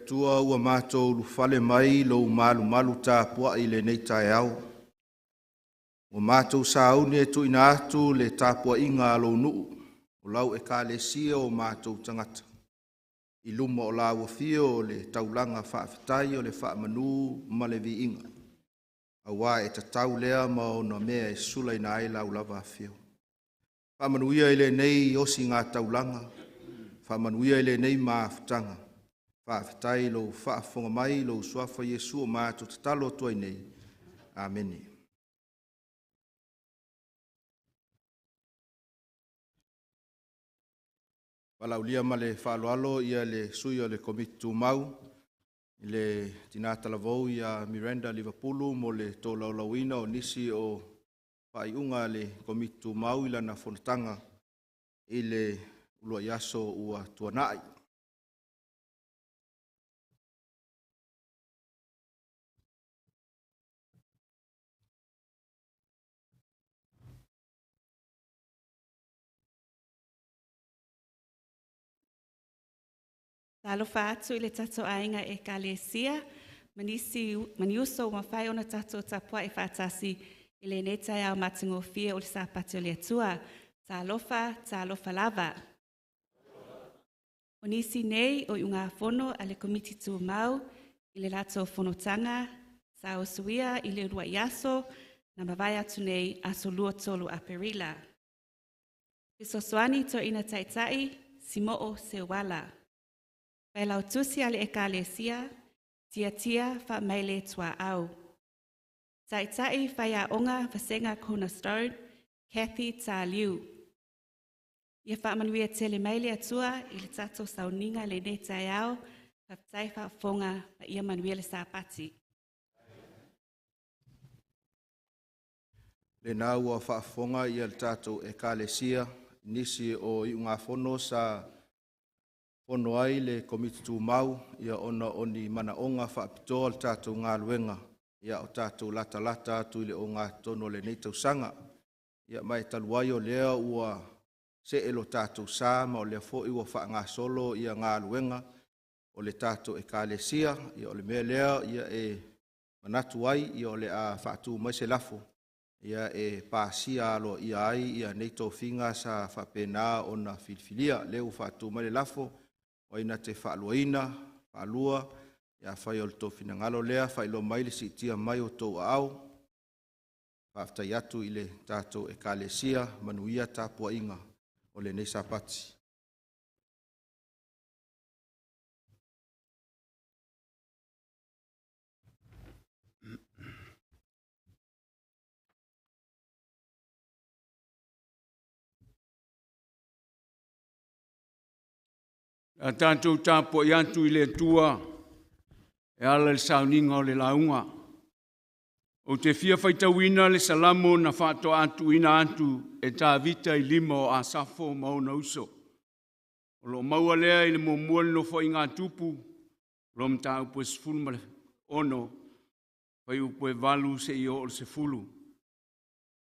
Atua, ua matou ulufale mai i lou malumalu tapuai i lenei taeao. Ua matou sauni e tuuina atu le tapuaiga a lou nuu, o lau Ekalesia o matou tagata, i luma o lau afio o le taulaga faafetai o le faamanu ma le viiga, aua e tatau lea ma ona mea e sulaina ai lau lava afio. Faamanuia i lenei osigataulaga, faamanuia i lenei mafutaga, faafetai i lou faafofoga mai i lou Suafa Iesu o matou tatalo atu ai nei. Amene. Valaaulia ma le faaaloalo ia le sui o le Komiti Tumau, le tina talavou ia Miranda Livappulu mo le tolaulauina o nisi o faaiuga a le Komiti Tumau i lana fonotaga i le uluai aso ua tuanai. Talofa atu i le tatou aiga Ekalesia ma nisi ma ni uso ua mafai ona tatou tapuai faatasi i lenei taeao matagofie o le Sapati o le Atua. Talofa, talofa lava. O nisi nei o iugafono a le Komiti Tumau i le latou fonotaga sa usuia i le uluai aso na mavae atu nei, aso 23 Aperila. Fesoasoani Toeaina Taitai Simo'o Seuala. Failautusi a le Ekalesia Tiatia Faamaile Tuaau. Taitai Faiaoga Vasega Cornerstone Kathy Taliu. Ia faamanuia tele mai le Atua i le tatou sauniga i lenei taeao. Faafetai faafofoga ma ia manuia le Sapati. Lena ua faafofoga ia le tatou Ekalesia nisi o iugafono sa fono ai le Komiti Tumau ia ona o ni manaoga faapitoa o le tatou galuega ia o tatou latalata atu i le ogatotonu o lenei tausaga. Ia ma e talu ai o lea ua see lo tatou sa ma o lea foi ua faagasolo ia galuega o le tatou Ekalesia, ia o le mea lea ia e manatu ai ia o le a faatu mai se lafo, Ia e pasia aloaia ai nei tofiga sa faapena ona filifilia. O lea ua faatu mai le lafo, O Ai na te faaluaina, faalua. Afai o le tou finagalo lea, faailoa mai le siitia mai o outou aao. Faafetai atu i le tatou Ekalesia, manuia tapuaiga o lenei Sapati. A tatou tapuai atu i le Atua e ala i le sauniga o le lauga. Ou te fia faitauina le Salamo na faatoa tuuina atu e Tavita i lima o Asafo ma ona uso. O lo o maua lea i le muamua le Nofoaiga a Tupu, lo mataupu e 16, fuaiupu e 8 seia oo i le 10.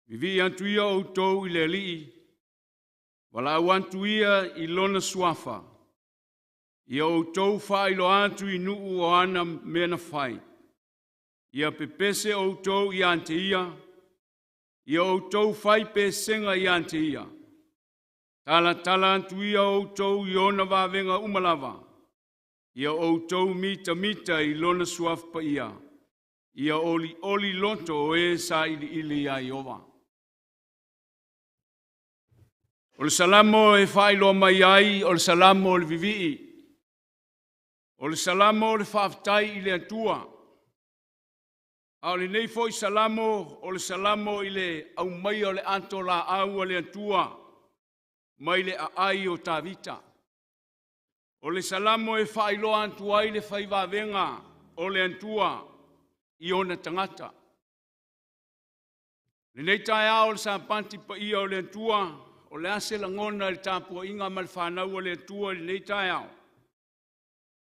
Vivii atu ia outou i le Alii, valaau atu ia i lona suafa, ia outou faailoa atu i nuu o ana mea na fai. Ia pepese outou ia te ia, ia outou fai pesega ia te ia. Talatala atu ia outou i ona vavega uma lava, ia outou mitamita i lona suafa paia, ia olioli loto o e sailiili ia Ieova. O le Salamo e faailoa mai ai o le Salamo o le Vivii. O le Salamo o le Faafetai i le Atua. A o lenei foi Salamo, o le Salamo i le aumaia o le ato laau a le Atua mai le aai o Tavita. O le Salamo e faailoa atu ai le faivavega o le Atua i ona tagata. Lenei taeao o le Sapati paia o le Atua, o le a se lagona i le tapuaiga ma le fanau a le Atua i lenei taeao?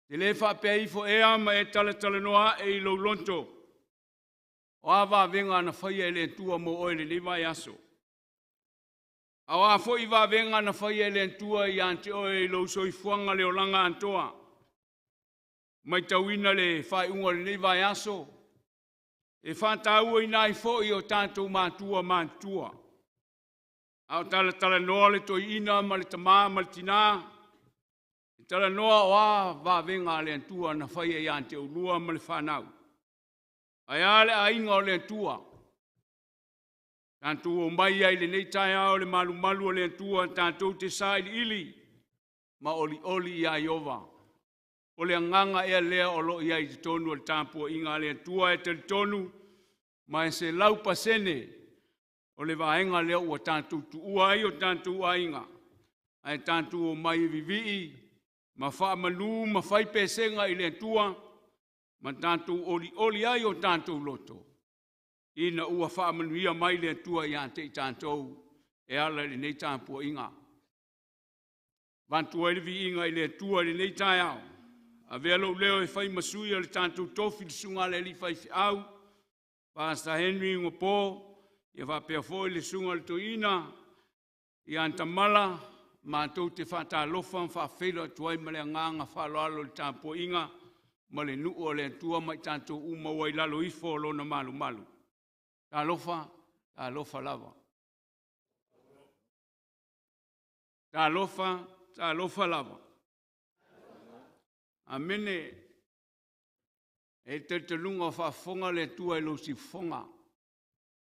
E le faapea ifo ea ma e talatalanoa ae i lou loto, o a vavega na faia e le Atua mo oe i lenei vaiaso? A o a foi vavega na faia e le Atua ia te oe i lou soifuaga le olaga atoa? Matauina le faaiuga o lenei vaiaso, e faatauaina ai foi o tatou matua matutua. A o talatalanoa le toeaina ma le tama ma le tina, e talanoa o a vavega a le Atua na faia ia te oulua ma le fanau. Ae a le aiga o le Atua? Tatou omai ai i lenei taeao o le malumalu o le Atua, tatou te sailiili ma olioli ia Ieova. O le agaga ea lea o lo o i ai i totonu o le tapuaiga a le Atua e talitonu ma e 100% o le vaega lea ua tatou tuua ai o tatou aiga, ae tatou omai e vivii ma faamalu ma fai pesega i le Atua ma tatou olioli ai o tatou loto, ina ua faamanuia mai le Atua ia te i tatou e ala i lenei tapuaiga. Avatu ai le viiga i le Atua i lenei taeao, avea lou leo e fai ma sui o le tatou tofi le susuga a le alii faifeau, Pastor Henry Ugapo, ia faapea foi le susuga i le toeaina ia Tamala, matou te faatalofa ma faafeiloai atu ai ma le agaga faaaloalo i le tapuaiga ma le nuu o le Atua ma i tatou uma ua i lalo ifo o lona malumalu. Talofa, talofa lava. Talofa, talofa lava. Amene. E talitonuga o faafofoga le Atua i lou siufofoga.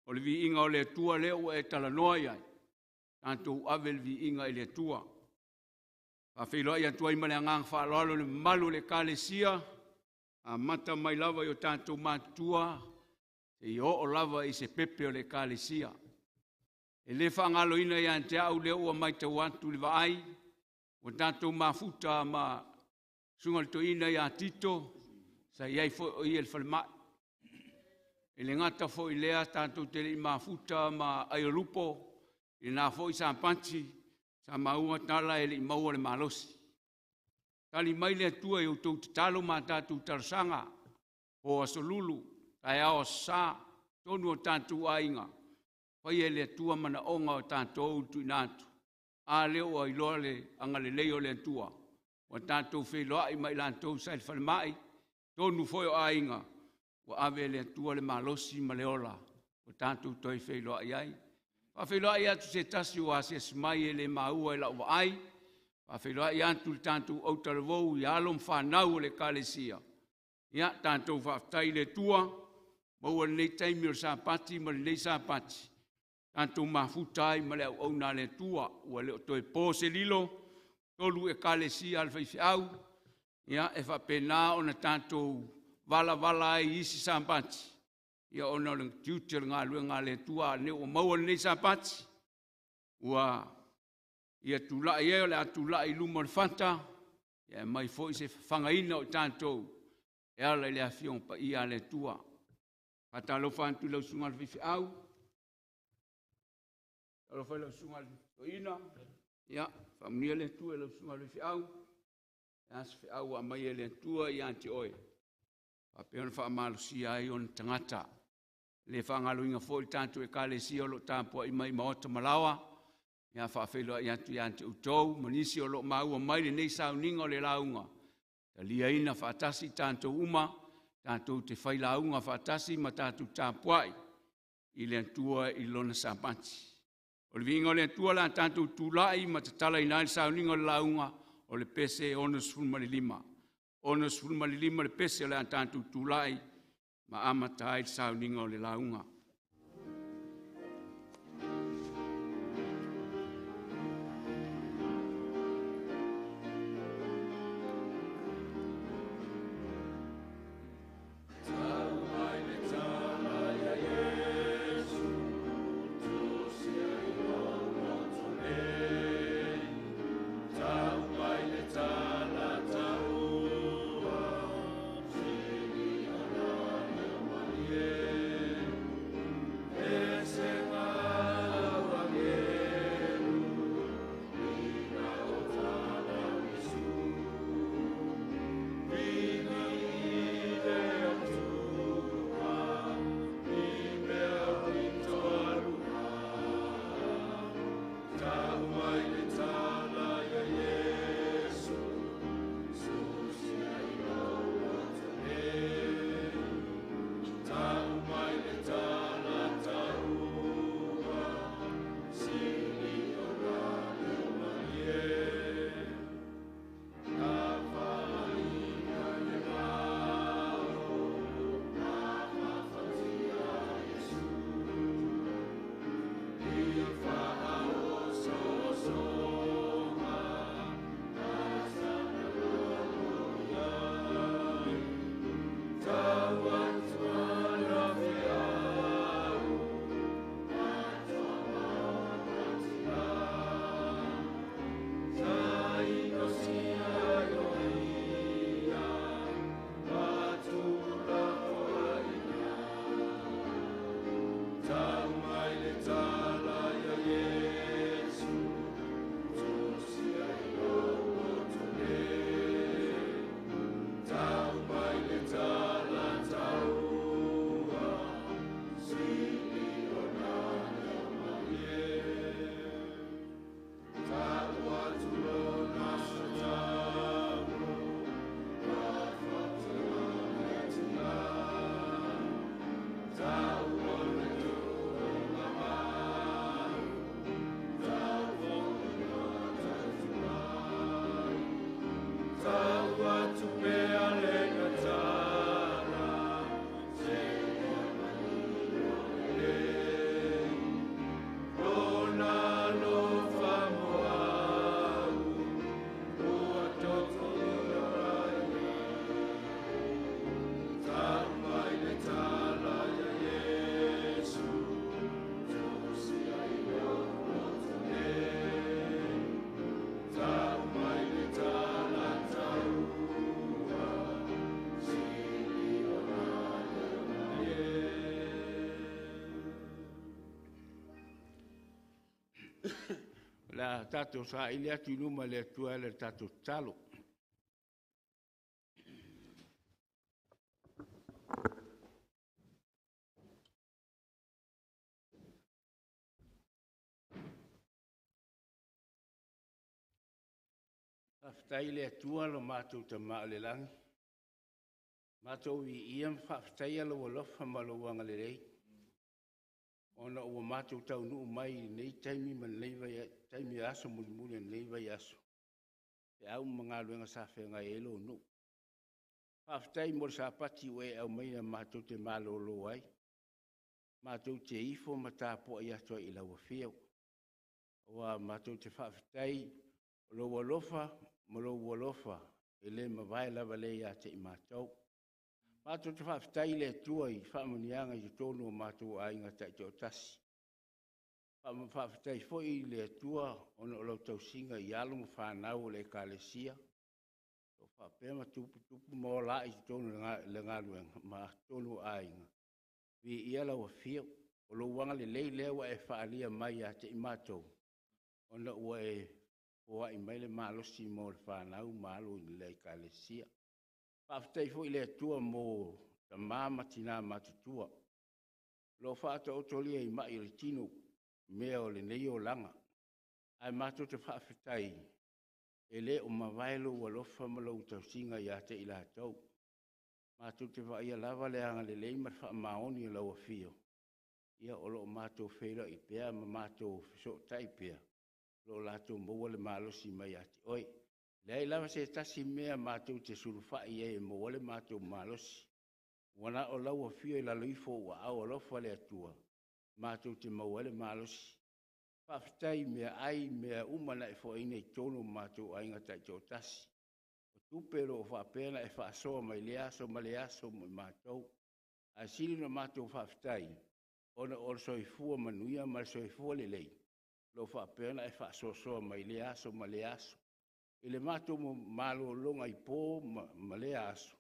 O le viiga o le Atua lea ua e talanoa i ai, tatou ave le viiga i le Atua. Faafeiloai atu ai ma le agaga faaaloalo i le mamalu o le Ekalesia, amata mai lava i o tatou matutua, seia oo lava i se pepe o le Ekalesia. E le faagaloina ia te au lea ua matau atu i le vaai, ua tatou mafuta ma susuga i le toeaina ia Tito, sa i ai foi o ia i le falemai. E le gata foi i lea, tatou te le i mafuta ma Aiolupo, i lena foi Sapati, sa maua tala e le i maua le malosi. Tali mai le Atua i a outou tatalo ma tatou talosaga, po o Aso Lulu, taeao Aso Sa, totonu o tatou aiga, faia e le Atua manaoga o tatou tuuina atu. A lea ua iloa le agalelei o le Atua, ua tatou feiloai ma i latou sa i le falemai, totonu foi o aiga, ua ave e le Atua le malosi ma le ola, ua tatou toe feiloai ai. Faafeiloai atu se tasi ua asiasi mai e le maua i lau vaai, faafeiloai atu le tatou autalavou i alo ma fanau o le Ekalesia. Ia, tatou faafetai i le Atua, maua lenei taimi o le Sapati ma lenei Sapati, tatou mafuta ai ma le auauna a le Atua, ua le o toe po se lilo, 3 Ekalesia a le faifeau, ia, e faapena ona tatou valavala ai i isi Sapati, ia ona o le tiute o le galuega a le Atua, a o lenei ua maua lenei Sapati, ua ia tulai ai, o le a tulai i luma o le fata, ia aumai foi se fafagaina o tatou e ala i le Afioga Paia a le Atua. Faatalofa atu i lau susuga i le faifeau, faatalofa i lau susuga i le toeaina, ia faamanuia le Atua i lau susuga i le faifeau, le a se feau ua aumai e le Atua ia te oe, faapea ona faamalosia ai ona tagata. Le faagaloina foi le tatou Ekalesia o lo o tapuai mai maota ma laoa, ia faafeiloai atu ia te outou ma nisi o lo o maua mai lenei sauniga o le lauga, taliaina faatasi tatou uma, tatou te fai lauga faatasi ma tatou tapuai i le Atua i lona Sapati. O le viiga o le Atua la tatou tulai ma tatalaina ai le sauniga o le lauga o le pese 65. 65 le pese o le a tatou tulai ma amata ai le sauniga o le lauga. Yeah. O le a tatou saili atu i luma le Atua e ala i le tatou tatalo. Faafetai i le Atua lo matou Tama o le lagi, matou viia ma faafetaia lou alofa ma lou agalelei, ona ua matou taunuu mai i lenei taimi ma lenei taimi aso mulimuli o lenei vaiaso, feau ma galuega sa feagai ai lou nuu. Faafetai mo le Sapati ua e aumaia matou te malolo ai, matou te ifo ma tapuai atu ai i lau afio, aua matou te faafetai o lou alofa ma lou alofa e le mavae lava lea ia te i matou. Matou te faafetai i le Atua i faamanuiaga i totonu o matou aiga taitoatasi. Faafetai foi i le Atua ona o lau tausiga i alo ma fanau o le Ekalesia o faapea ona tuputupu ma ola ae i totonu o le galuega ma totonu o aiga. Viia lau afio, o lou agalelei lea ua e faaalia mai ia te i matou, ona ua e foai mai le malosi mo le fanau ma alo i le Ekalesia. Faafetai foi i le Atua mo tama ma tina matutua o lo o faataotolia i mai o le tino mea o lenei olaga, ae matou te faafetai e le o mavae lou alofa ma lou tausiga ia te i latou. Matou te vaaia lava le agalelei ma le faamaoni o lau Afio, ia o lo o matou feiloai pea ma matou fesootai pea, o lo o latou maua le malosi mai ia te Oe. E leai lava se tasi mea matou te sulufai i ai e maua ai le matou malosi, ua na o lau Afio i lalo ifo o ou aao alofa le Atua matou te maua ai le malosi. Faafetai i meaai ma mea uma na e foaiina i totonu o matou aiga taitoatasi, o tupe o lo o faapea ona e faasoa mai lea aso ma lea aso mo i matou. Ae sili ona matou faafetai ona o le soifua manuia ma le soifua lelei o lo o faapea ona e faasoasoa mai lea aso ma lea aso. I le matou malologa i po ma lea aso,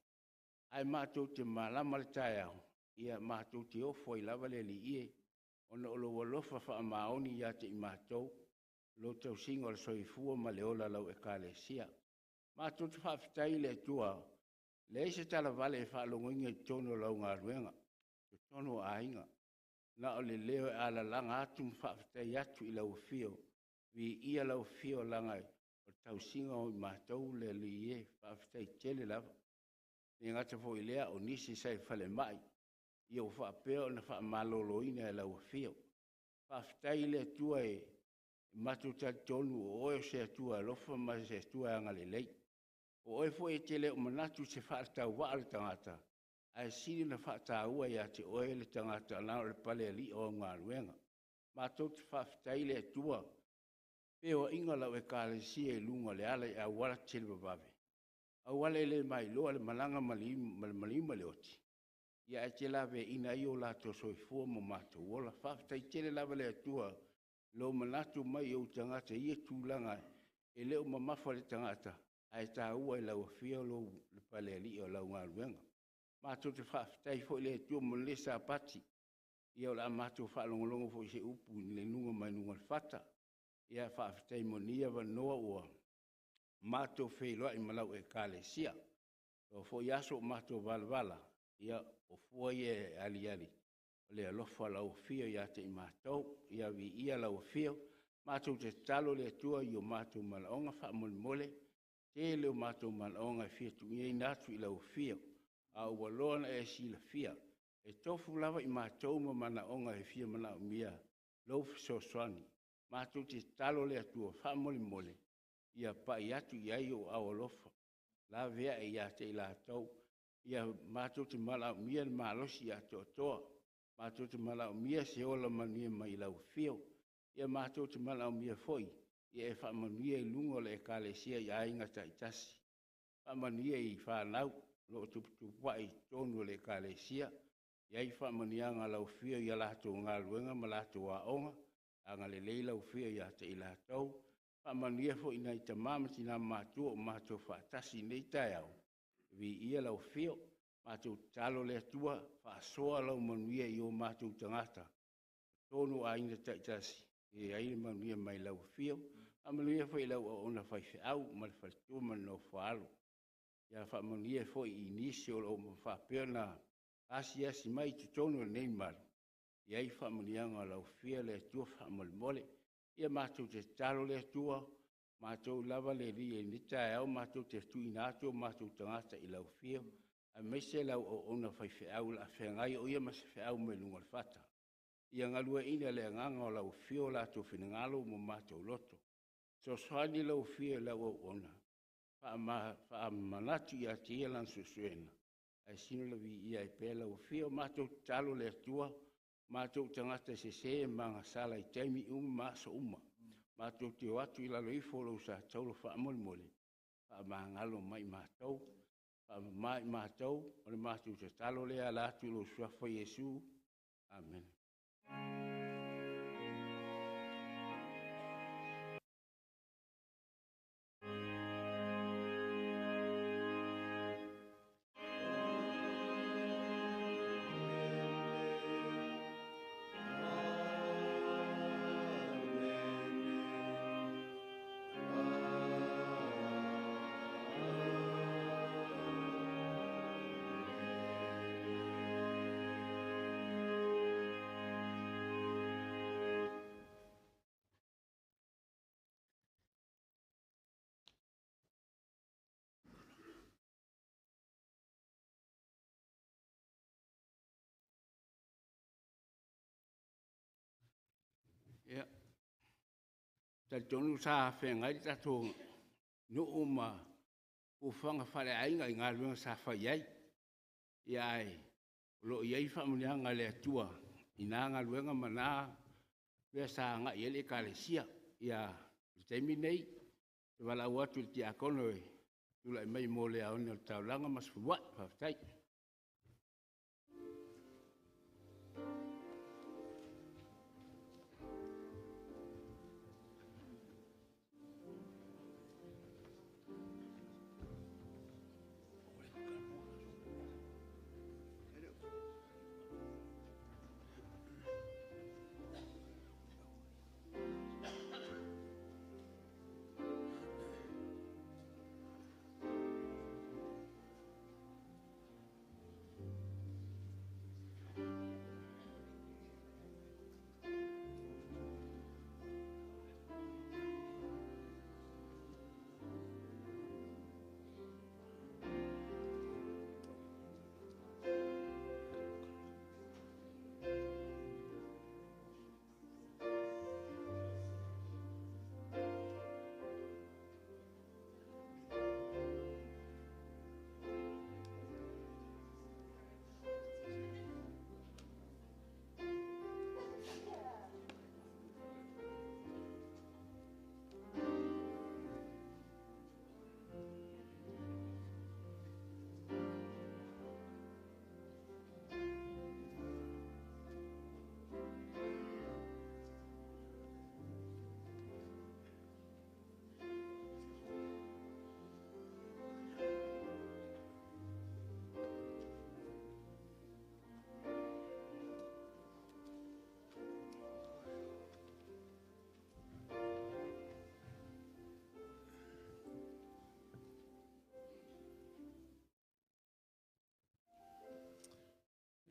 ae matou te malama le taeao, ia matou te ofo ai lava le Alii e, ona o lou alofa faamaoni ia te i matou, lou tausiga o le soifua ma le ola o lau Ekalesia. Matou te faafetai i le Atua, e leai se talavale e faalogoina i totonu o lau galuega, i totonu o aiga, na o le leo e alalaga atu ma faafetai atu i lau afio, viia lau afio leaga o le tausiga o i matou le Alii e, faafetai tele lava. E le gata foi i lea o nisi sa i falemai, ia ua faapea ona faamaloloina e lau Afio. Faafetai i le Atua e matou te talitonu o Oe o se Atua e alofa ma o se Atua e agalelei. O Oe foi e te le o manatu i se faatauvaa o le tagata, ae sili ona faataua ia te Oe le tagata leaga o le palealii o au galuega. Matou te faafetai i le Atua i feoaiga a lau Ekalesia i luga o le ala i auala televavave, auala e le mailoa le malaga ma le maliu ma le oti, ae e te laveaiina ai o latou soifua ma o matou ola. Faafetai tele lava le Atua i lou manatu mai i ou tagata i ia tulaga e le o mamafa i le tagata, ae taua i lau Afio le palealii o lau galuega. Matou te faafetai foi i le Atua mo lenei Sapati, ia o le a matou faalogologo foi i se upu i luga mai luga o le fata. Ia faafetai mo lenei avanoa ua matou feiloai ma lau Ekalesia. O foi aso ua matou valavala, ia o fua ia e aliali o le alofa o lau Afio ia te i matou. Ia viia lau Afio. Matou te tatalo le Atua i o matou manaoga faamolemole, tele o matou manaoga e fia tuuina atu i lau Afio, a ua loa ona e silafia. E tofu lava i matou ma manaoga e fia manaomia lou fesoasoani. Matou te tatalo le Atua faamolemole, ia pai atu i ai ou aao alofa, laveai ia te i latou. Ia matou te valaaulia le malosi atoatoa, matou te manaomia se ola manuia mai lau Afio. Ia matou te manaomia foi ia e faamanuia i luga o le Ekalesia i aiga taitasi, faamanuia i fanau o lo o tuputupuae i totonu o le Ekalesia. I ai faamanuiaga a lau Afio i a latou galuega ma latou aoga, agalelei lau Afio ia te i latou. Faamanuia foi i nai tama ma tina matutua ua matou faatasi i lenei taeao, viia lau Afio. Matou te tatalo le Atua, faasoa lau manuia i o matou tagata i totonu o aiga taitasi. Ia i ai le manuia mai lau afio. Faamanuia foi i lau auauna faifeau ma le faletua ma le nofo a alo. Ia faamanuia foi i nisi o lo o faapea ona asiasi mai i totonu o lenei malu, ia i ai faamanuiaga o lau Afio le Atua faamolemole. Ia matou te tatalo le Atua, o matou lava le Alii i lenei taeao matou te tuuina atu o matou tagata i lau Afio aemaise lau auauna faifeau o le a feagai o ia ma se feau mai luga o le fata. Ia galueaiina e le Agaga o lau Afio o latou finagalo ma o matou loto. Fesoasoani lau Afio i lau auauna, faamanatu ia te ia lana suesuega ae sili ona viia ai pea lau Afio. Matou te tatalo le Atua, o matou o tagata e sese ma agasala i taimi uma ma aso uma, matou te o atu i lalo ifo o lou sa taula faamolemole, faamagalo mai matou, faamama i matou. O le matou tatalo lea e ala atu i lou Suafa Iesu. Amene. Ia, talitonu sa feagai le tatou nuu ma fuafuaga faaleaiga i galuega sa fai ai, ae o lo o i ai faamanuiaga a le Atua i na galuega ma na mea sa agai i ai le Ekalesia. Ia, o le taimi lenei, ou te valaau atu i le tiakono e tulai mai mo le aoina o le taulaga ma se feluai. Faafetai.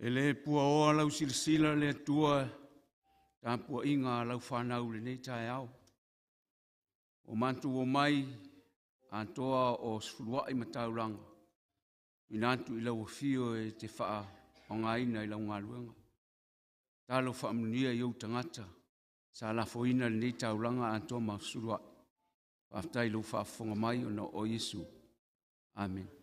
E le puaoa lau silasila le Atua tapuaiga a lau fanau i lenei taeao. Ua matou omai atoa o sefuluai ma taulaga, tuuina atu i lau afio e te faaaogaina i lau galuega. Talo faamanuia i ou tagata sa lafoina lenei taulaga atoa ma fesuluai. Faafetai i lou faafofoga mai ona o Iesu. Amene.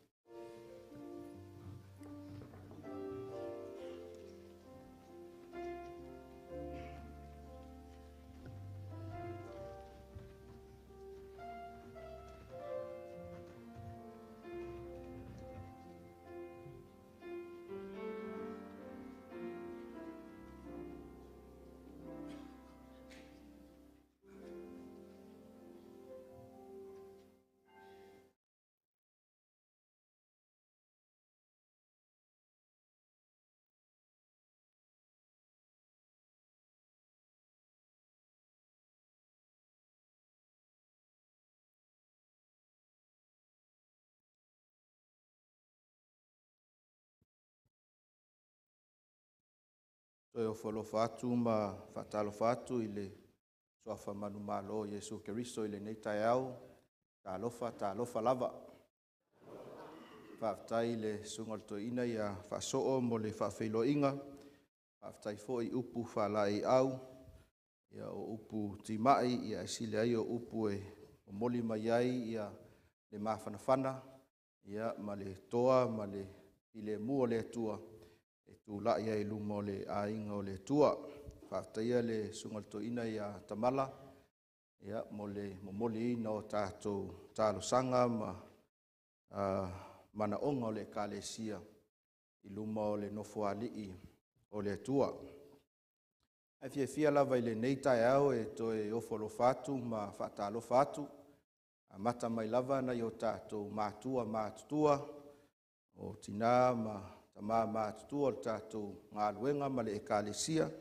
Toe ofo alofa atu ma faatalofa atu i le suafa manumalo o Iesu Keriso i lenei taeao. Talofa, talofa lava. Faafetai i le susuga i le toeaina ia Faasoo mo le faafeiloaiga. Faafetai foi i upu faalaeiau, ia o upu timai, ae sili ai o upu e momoli mai ai le mafanafana ma le toa ma le filemu o le Atua e tulai ai i luma o le aiga o le Atua. Faafetaia le susuga i le toeaina ia Tamala mo le momoliina o tatou talosaga ma manaoga o le Ekalesia i luma o le Nofoalii o le Atua. Ae fiafia lava i lenei taeao e toe ofo alofa atu ma faatalofa atu, amata mai lava nai o tatou matua matutua, o tina ma tama matutua o le tatou galuega ma le Ekalesia.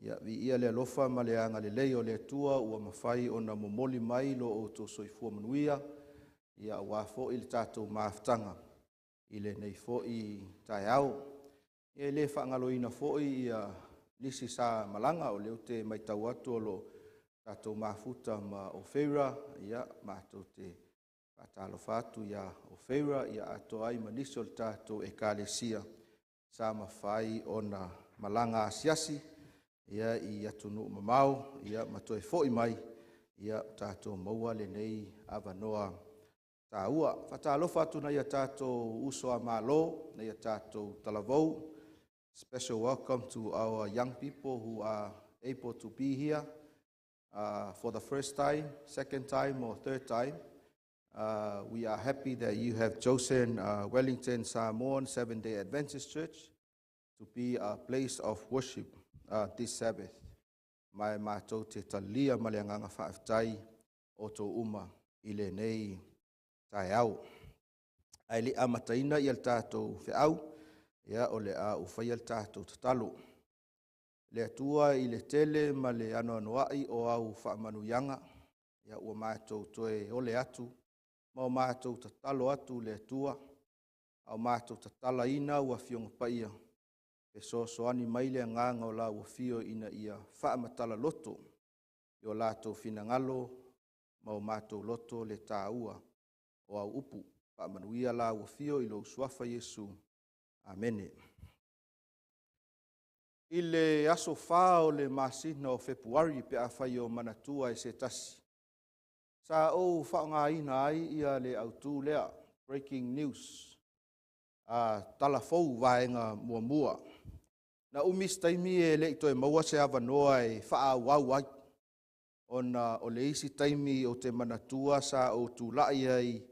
Ia viia le alofa ma le agalelei o le Atua ua mafai ona momoli mai lo outou soifua manuia aua foi le tatou mafutaga i lenei foi taeao. E le faagaloina foi nisi sa malaga, o lea ou te matau atu o lo o tatou mafuta ma Ofeira, matou te faatalofa atu ia Ofeira atoa ai ma nisi o le tatou Ekalesia sa mafai ona malaga asiasi i atunuu mamao ma toe foi mai, ua tatou maua lenei avanoa taua. E faatalofa atu i nai o tatou uso a Malo, nai a tatou talavou. Special welcome to our young people who are able to be here for the first time, second time or third time. We are happy that you have chosen Wellington Samoan Seventh-day Adventist Church to be a place of worship this Sabbath. Ma e matou te talia ma le agaga faafetai outou uma i lenei taeao. Ae le i amataina le tatou feau, o le a ou faia le tatou tatalo. Le Atua i le tele ma le anoanoai o au faamanuiaga, ua matou toe ole atu ma o matou tatalo atu le Atua, a o matou tatalaina au Afioga Paia, fesoasoani mai le agaga o lau Afio ina ia faamatala loto i o latou finagalo ma o matou loto le taua o au upu. Faamanuia lau Afio i lou Suafa Iesu. Amene. I le aso 4 o le masina o Fepuari pe afai o manatua e se tasi, sa ou faaaogaina ai le autu lea, breaking news, tala fou vaega muamua. Na umi se taimi e le i toe maua se avanoa e faaauau ai, ona o le isi taimi ou te manatua sa ou tulai ai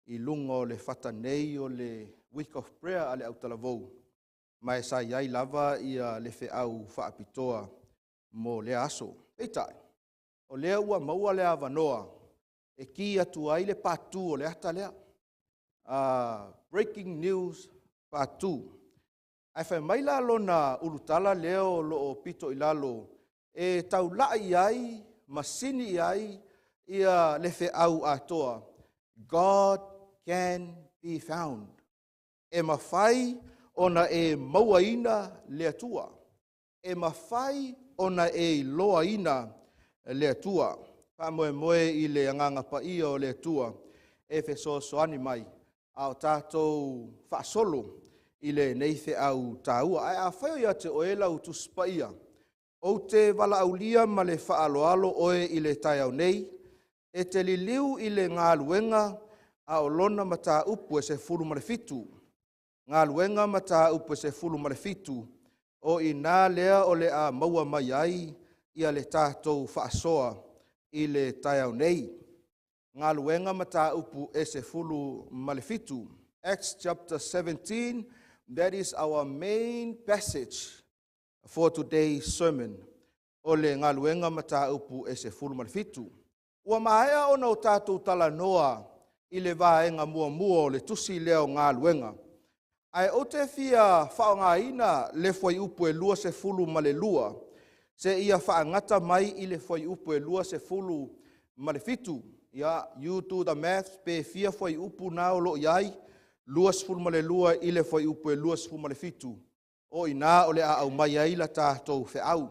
i luga o le fata nei o le Week of Prayer a le autalavou, ma e sa i ai lava le feau faapitoa mo lea aso. Peitai, o lea ua maua le avanoa e ki atu ai le part 2 o le ata lea. Breaking news part 2. Ae fai mai la lona ulutala lea o lo o pito i lalo e taulai ai ma sini ai le feau atoa, God can be found. E mafai ona e mauaina le Atua. E mafai ona e iloaina le Atua. Faamoemoe i le agaga paia o le Atua e fesoasoani mai a o tatou faasolo i lenei feau taua. Ae afai o ia te oe lau Tusi Paia, ou te valaaulia ma le faaaloalo oe i le taeao nei, e te liliu i le galuega a o lona mataupu e 17. Galuega mataupu e 17, o i ina lea o le a maua mai ai le tatou faasoa i le taeao nei. Galuega mataupu e 17. Acts chapter 17, that is our main passage for today's sermon. O le galuega mataupu e 17. Ua maea ona o tatou talanoa i le vaega muamua o le tusi lea o galuega. Ae ou te fia faaaogaina le fuaiupu e 22 seia faagata mai i le fuaiupu e 27. You do the math, pe fia fuaiupu na o lo o i ai, 22 i le fuaiupu e 27. O i ina o le a aumai ai la tatou feau.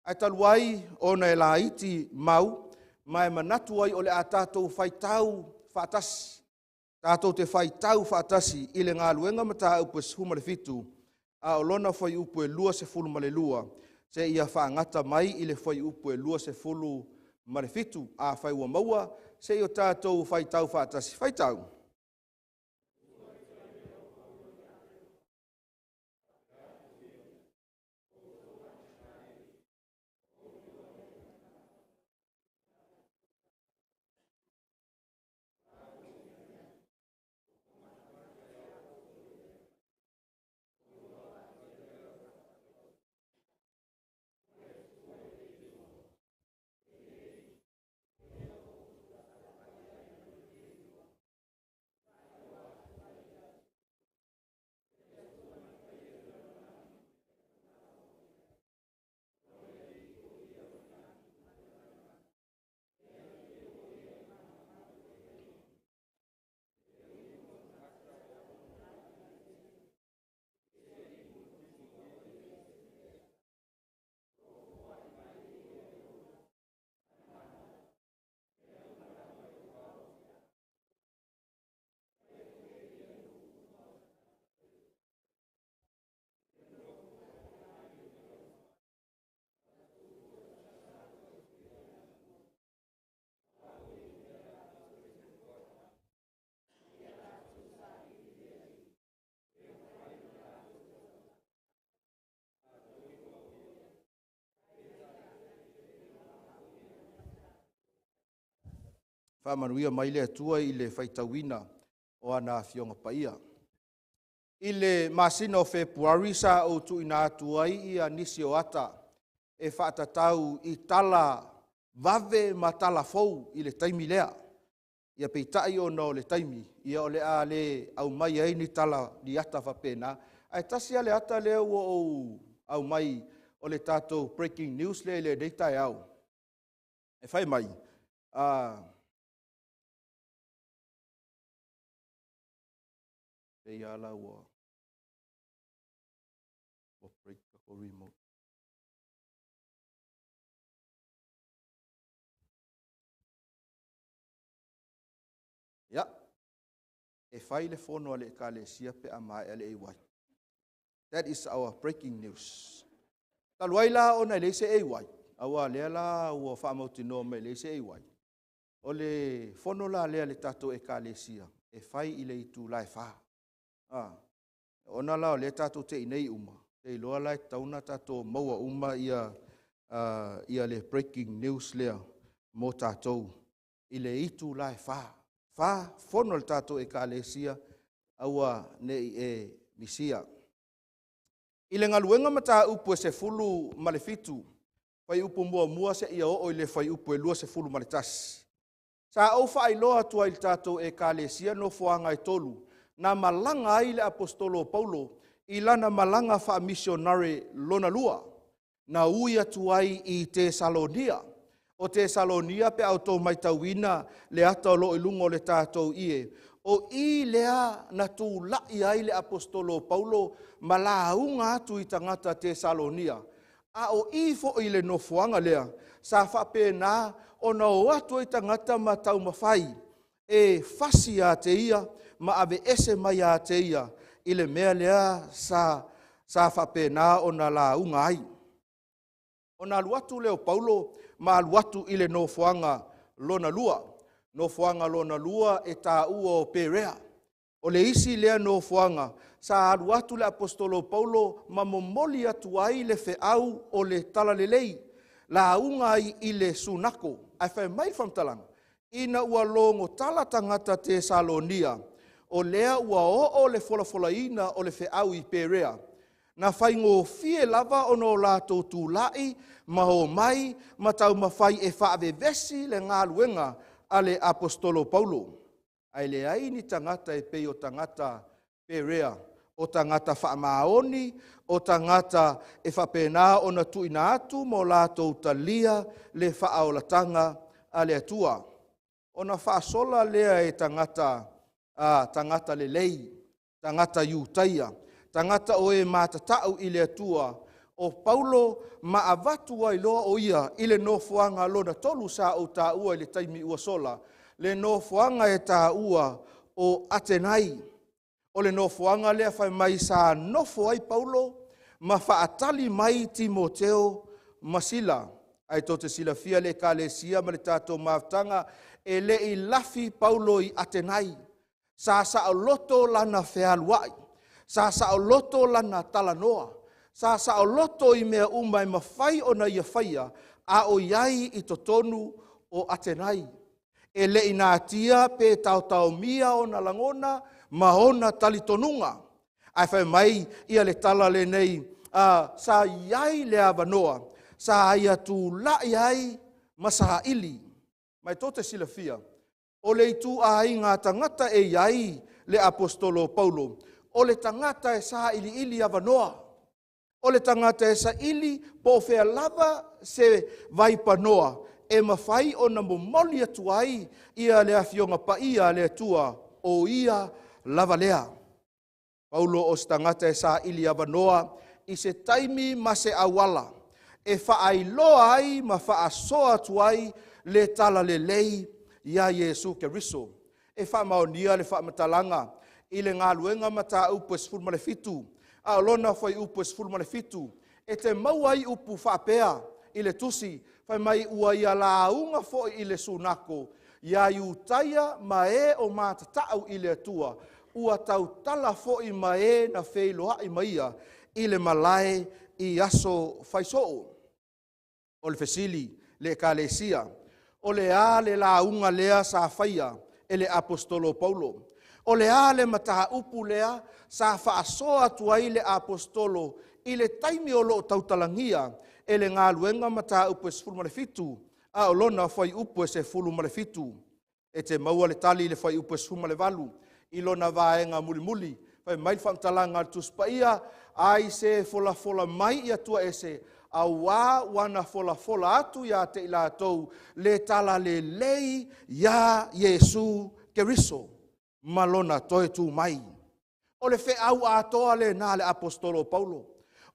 Ae talu ai ona e laiti mau, ma e manatu ai o le a tatou faitau faatasi. Tatou te faitau faatasi i le galuega mataupu e 17, a o lona fuaiupu e 22, seia faagata mai i le fuaiupu e 27. Afai ua maua, se i o tatou faitau faatasi. Faitau. Faamanuia mai le Atua i le faitauina o ana Afioga Paia. I le masina o Fepuari sa ou tuuina atu ai ia nisi o ata e faatatau i tala vave ma tala fou i le taimi lea. Ia peitai ona o le taimi, ia o le a le aumai ai ni tala ni ata faapena. Ae tasi lava le ata lea ua ou aumai o le tatou breaking news lea i lenei taeao, e fai mai, pei lava la ua break le remote. Ia, e fai le fono a le Ekalesia pe a maea le AY. That is our breaking news. Talu ai la ona e leai se AY, aua o lea la ua faamautinoa mai e leai se AY, o le fono la lea a le tatou Ekalesia, e fai i le itula e 4. Ona la o lea tatou te i inei uma, e iloa la e tatau ona tatou maua uma ia le breaking news lea mo tatou i le itula e 4. 4, fono a le tatou Ekalesia, aua ne i e misia. I le galuega mataupu e 17, fuaiupu 1 seia oo i le fuaiupu e 21, sa ou faailoa atu ai i le tatou Ekalesia nofoaga e 3 na malaga ai le Aposetolo o Paulo i lana malaga faamisionare lona lua, na ui atu ai i Tesalonia. O Tesalonia pe a outou matauina le ata o lo o i luga o le tatou ie, o i lea na tulai ai le Aposetolo o Paulo ma lauga atu i tagata Tesalonia. A o i foi i le nofoaga lea, sa faapena ona o atu ai tagata ma taumafai e fasi ia te ia ma aveese mai ia te ia i le mea lea sa faapena ona lauga ai. Ona alu atu lea o Paulo ma alu atu i le nofoaga lona lua. Nofoaga lona lua e taua o Perea. O le isi lea nofoaga sa alu atu le Aposetolo Paulo ma momoli atu ai le feau o le talalelei, lauga ai i le sunako. Ae fai mai le faamatalaga, ina ua logotala tagata Tesalonia, o lea ua oo le folafolaina o le feau i Perea, na faigofie lava ona o latou tulai ma omai ma taumafai e faavevesi le galuega a le Aposetolo Paulo. Ae leai ni tagata e pei o tagata Perea, o tagata faamaoni, o tagata e faapena ona tuuina atu ma o latou talia le faaolataga a le Atua. Ona faasola lea e tagata lelei, tagata Iutaia, tagata o e matatau i le Atua o Paulo ma avatu ai loa o ia i le nofoaga lona tolu sa ou taua i le taimi ua sola, le nofoaga e taua o Atenai. O le nofoaga lea fai mai sa nofo ai Paulo ma faatali mai Timoteo ma Sila. Ae tou te silafia le Ekalesia ma le tatou mafutaga, e le i lafi Paulo i Atenai. Sa saoloto lana fealuai, sa saoloto lana talanoa, sa saoloto i mea uma e mafai ona ia faia a o i ai i totonu o Atenai. E le i natia pe taotaomia ona lagona ma ona talitonuga. Ae fai mai ia le tala lenei, sa i ai le avanoa, sa ia tulai ai ma saili. Ma e tou te silafia, o le ituaiga tagata e i ai le aposetolo o Paulo, o le tagata e sailiili avanoa, o le tagata e saili po o fea lava se vaipanoa e mafai ona momoli atu ai ia le Afioga Paia a le Atua, o ia lava lea. Paulo o se tagata e saili avanoa i se taimi ma se auala e faailoa ai ma faasoa atu ai le talalelei ia Iesu Keriso. E faamaonia le faamatalaga i le galuega mataupu e 17, a o lona fuaiupu e 17, e te maua ai upu faapea i le tusi, fai mai ua ia lauga foi i le Sunako, ia Iutaia ma e o matatau i le Atua, ua tautala foi ma e na feiloai ma ia i le malae i aso faisoo. O le fesili le Ekalesia, o le a le lauga lea sa faia e le aposetolo o Paulo? O le a le mataupu lea sa faasoa atu ai le aposetolo i le taimi o lo o tautalagia e le galuega mataupu e 17, a o lona fuaiupu e 17? E te maua le tali i le fuaiupu e 18 i lona vaega mulimuli. Fai mai le faamatalaga a le Tusi Paia, ai se folafola mai i Atua ese, auā ua na folafola atu ia te i latou le talalelei iā Iesu Keriso ma lona toe tu mai. O le feau atoa lena a le aposetolo o Paulo.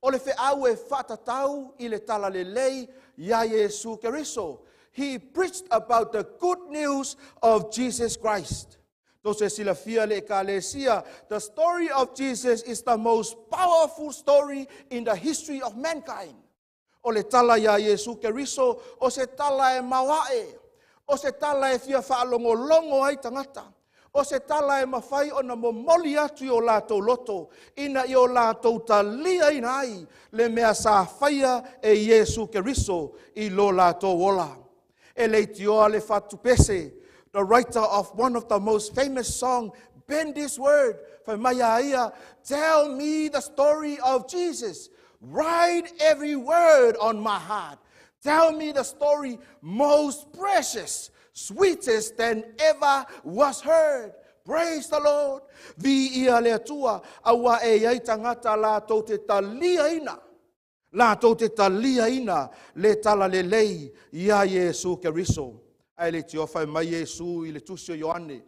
O le feau e faatatau i le talalelei iā Iesu Keriso. He preached about the good news of Jesus Christ. Tou te silafia le Ekalesia, the story of Jesus is the most powerful story in the history of mankind. O le tala iā Iesu Keriso, o se tala e maoae, o se tala e fia faalogologo ai tagata, o se tala e mafai ona momoli atu i o latou loto, ina ia o latou taliaina ai le mea sa faia e Iesu Keriso i lo latou ola. E leitioa le fatupese, the writer of one of the most famous song, bend this word, fai mai a ia, tell me the story of Jesus, write every word on my heart. Tell me the story most precious, sweetest than ever was heard. Praise the Lord. Viia le Atua, aua e i ai tagata latou te taliaina, latou te taliaina le talalelei iā Iesu Keriso. Ae leitioa fai mai Iesu i le tusi o Ioane,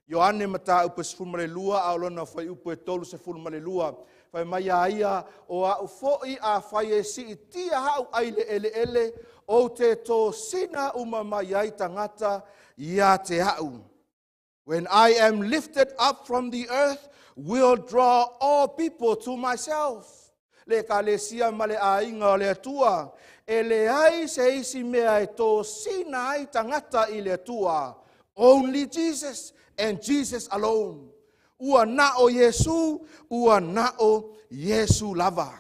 Ioane mataupu e 12 a o lona fuaiupu e 32, fai mai a ia, o au foi afai e siitia au ai le eleele, ou te tosina uma mai ai tagata ia te au. When I am lifted up from the earth, will draw all people to myself. Le Ekalesia ma le aiga o le Atua, e leai se isi mea e tosina ai tagata i le Atua. Only Jesus and Jesus alone. Ua na o Iesu, ua na o Iesu lava.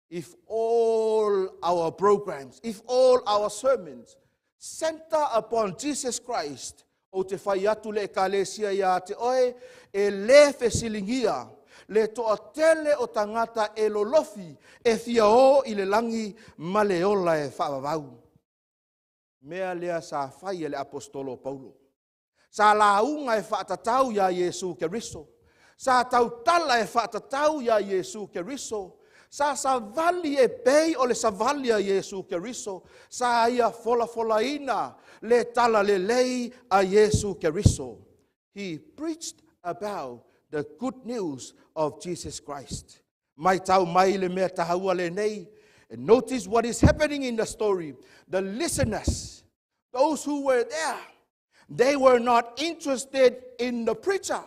If all our programs, if all our sermons center upon Jesus Christ, ou te fai atu le Ekalesia ia te oe, e le fesiligia le toatele o tagata e lolofi e fia o i le lagi ma le ola e faavavau. Mea lea sa fai e le aposetolo o Paulo. Sa lauga e faatatau iā Iesu Keriso. Sa tautala e faatatau iā Iesu Keriso. Sa savali e pei o le savali a Iesu Keriso. Sa ia folafolaina le talalelei a Iesu Keriso. He preached about the good news of Jesus Christ. Mai tau mai le mea taua lenei. And notice what is happening in the story. The listeners, those who were there, they were not interested in the preacher.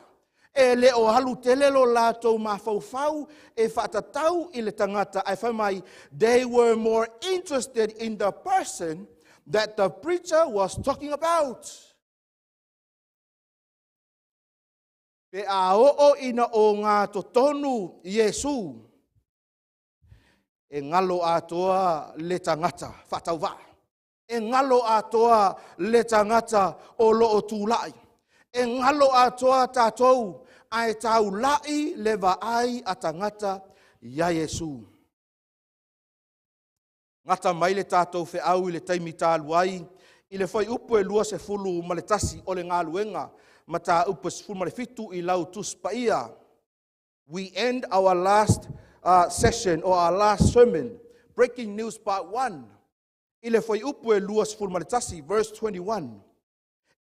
E le o halu tele lo latou mafaufau e whaatatau i le tangata ai whai mai. They were more interested in the person that the preacher was talking about. Pe a o ina o ngā totonu Iesu, e ngalo atoa le tangata, whatauvaa. E ngalo atoa le tangata o lo o tūlai. E ngalo atoa tātou ai taulai le vaai a tangata ia Iesu. Ngata mai le tātou wheau i le taimi tāluai, i le whai upu e 21 ma le tasi o le ngāluenga, ma tā upu 17 i lau tuspaia. We end our last session or our last sermon, Breaking News Part 1, i le whai upu e 21, verse 21.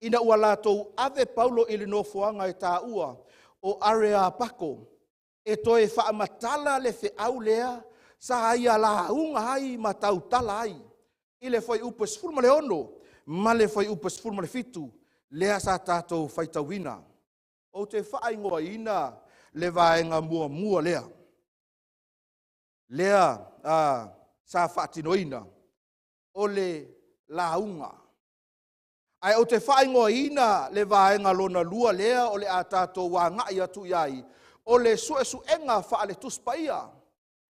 Ina ua lātou ave Paulo i le nofoanga e tā ua o area pako, e toe whaamatala le wheau lea, sa ia la unga ai ma tautala ai. I le whai upu 16, ma le whai upu 17, lea sa tātou whaitawina. O te whaingoa ina le vaenga mua mua lea. Lea sa whaatinoina o le launga. Ai o te whaingoa ina le vaenga lona lua lea o le a tātou wā ngai atu iai, o le suesuenga wha le tuspaia.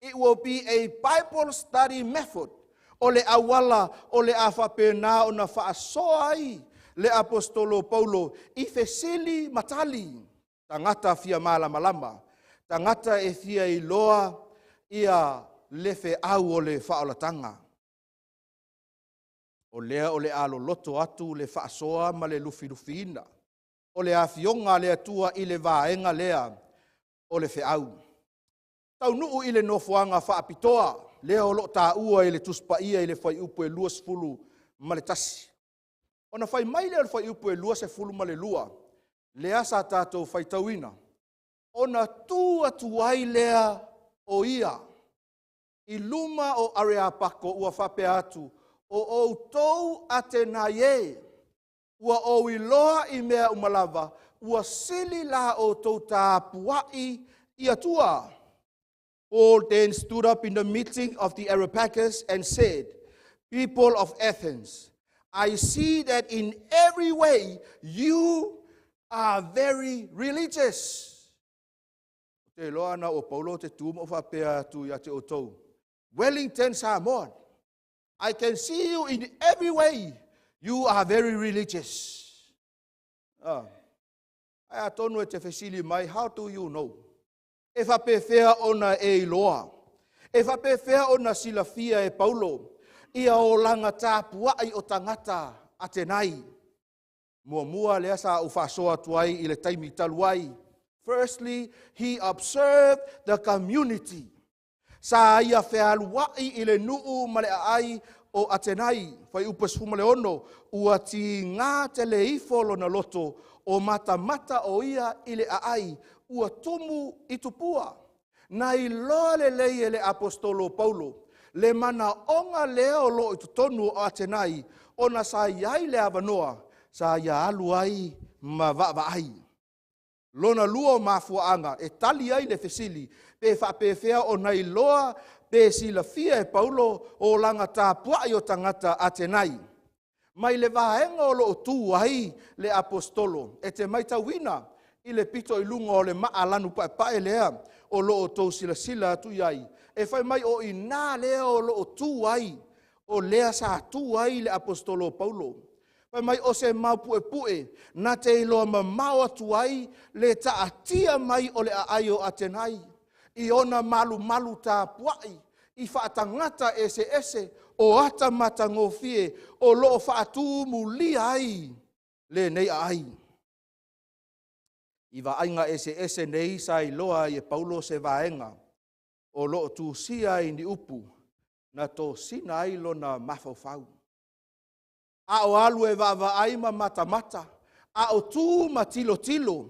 It will be a Bible study method. O le awala o le a whapena o na whaasoa ai le apostolo Paulo i fesili matali. Tangata fia malamalama. Tangata e fia iloa ia le feau o le whaolatanga. O lea o le aloloto atu le whaasoa ma le lufilufiina. O le afionga le atua i le vaenga lea o le feau. Tau nuu i le nofoanga whaapitoa, lea o lo tāua i le tuspaia i le whai upu e 21 ma le tasi. Ona whai mai lea o le whai upu e 22 ma le lua, lea sa tātou whaitauina. Ona tū atu ai lea o ia, i luma o Areopako ua whapea atu, o outou Atenai e, ua o iloa i mea umalava, ua sili la o tou tāpuai i atua. Paul then stood up in the meeting of the Areopagus and said, People of Athens, I see that in every way you are very religious. Te loa na o Paulo te tūma o whapea atu ia te outou. Wellington, Samoa, I can see you in every way. You are very religious. Ai atonu e te fesili mai, how do you know? E whapewhea ona e iloa. E whapewhea ona silafia e Paulo. Ia o langa tāpuai o tangata Atenai. Mua mua lea sa o whasoa tuai i le taimi taluai. Firstly, he observed the community. Sa ia whealuai i le nuu ma le aai o Atenai. Whai upa 16, ua ti ngā te le ifo lona loto o matamata o ia i le aai, ua tumu i tupua. Na iloa le lei e le apostolo Paulo, le mana onga lea o lo i totonu o Atenai, ona sa iai le avanoa, sa ia alu ai ma vaavaai. Lona lua o mafuaanga, e tali ai le fesili, pe whapewhea o na iloa, pe silafia e Paulo o langa tāpuai o tangata Atenai. Mai le vaenga o lo o tū ai le apostolo, e te maitauina i le pito i lunga o le maalanu paepae lea o lo o tau silasila atu iai. E whai mai o ina lea o lo o tū ai, o lea sa tū ai le apostolo Paulo. Whai mai o se mau puepue, nā te iloa mamao atu ai le taatia mai o le aai o Atenai. I ona malu malu tā puai, i whaatangata ese ese, o ata matangofie, o loo whaatū mulia ai, le nei ai. I vaaiga ese ese nei sa iloa i e Paulo se vaenga, o loo tūsia i ni upu, na tō sina ai lona mafaufau. A o alu e vaavaai ma matamata, a o tū ma tilo tilo,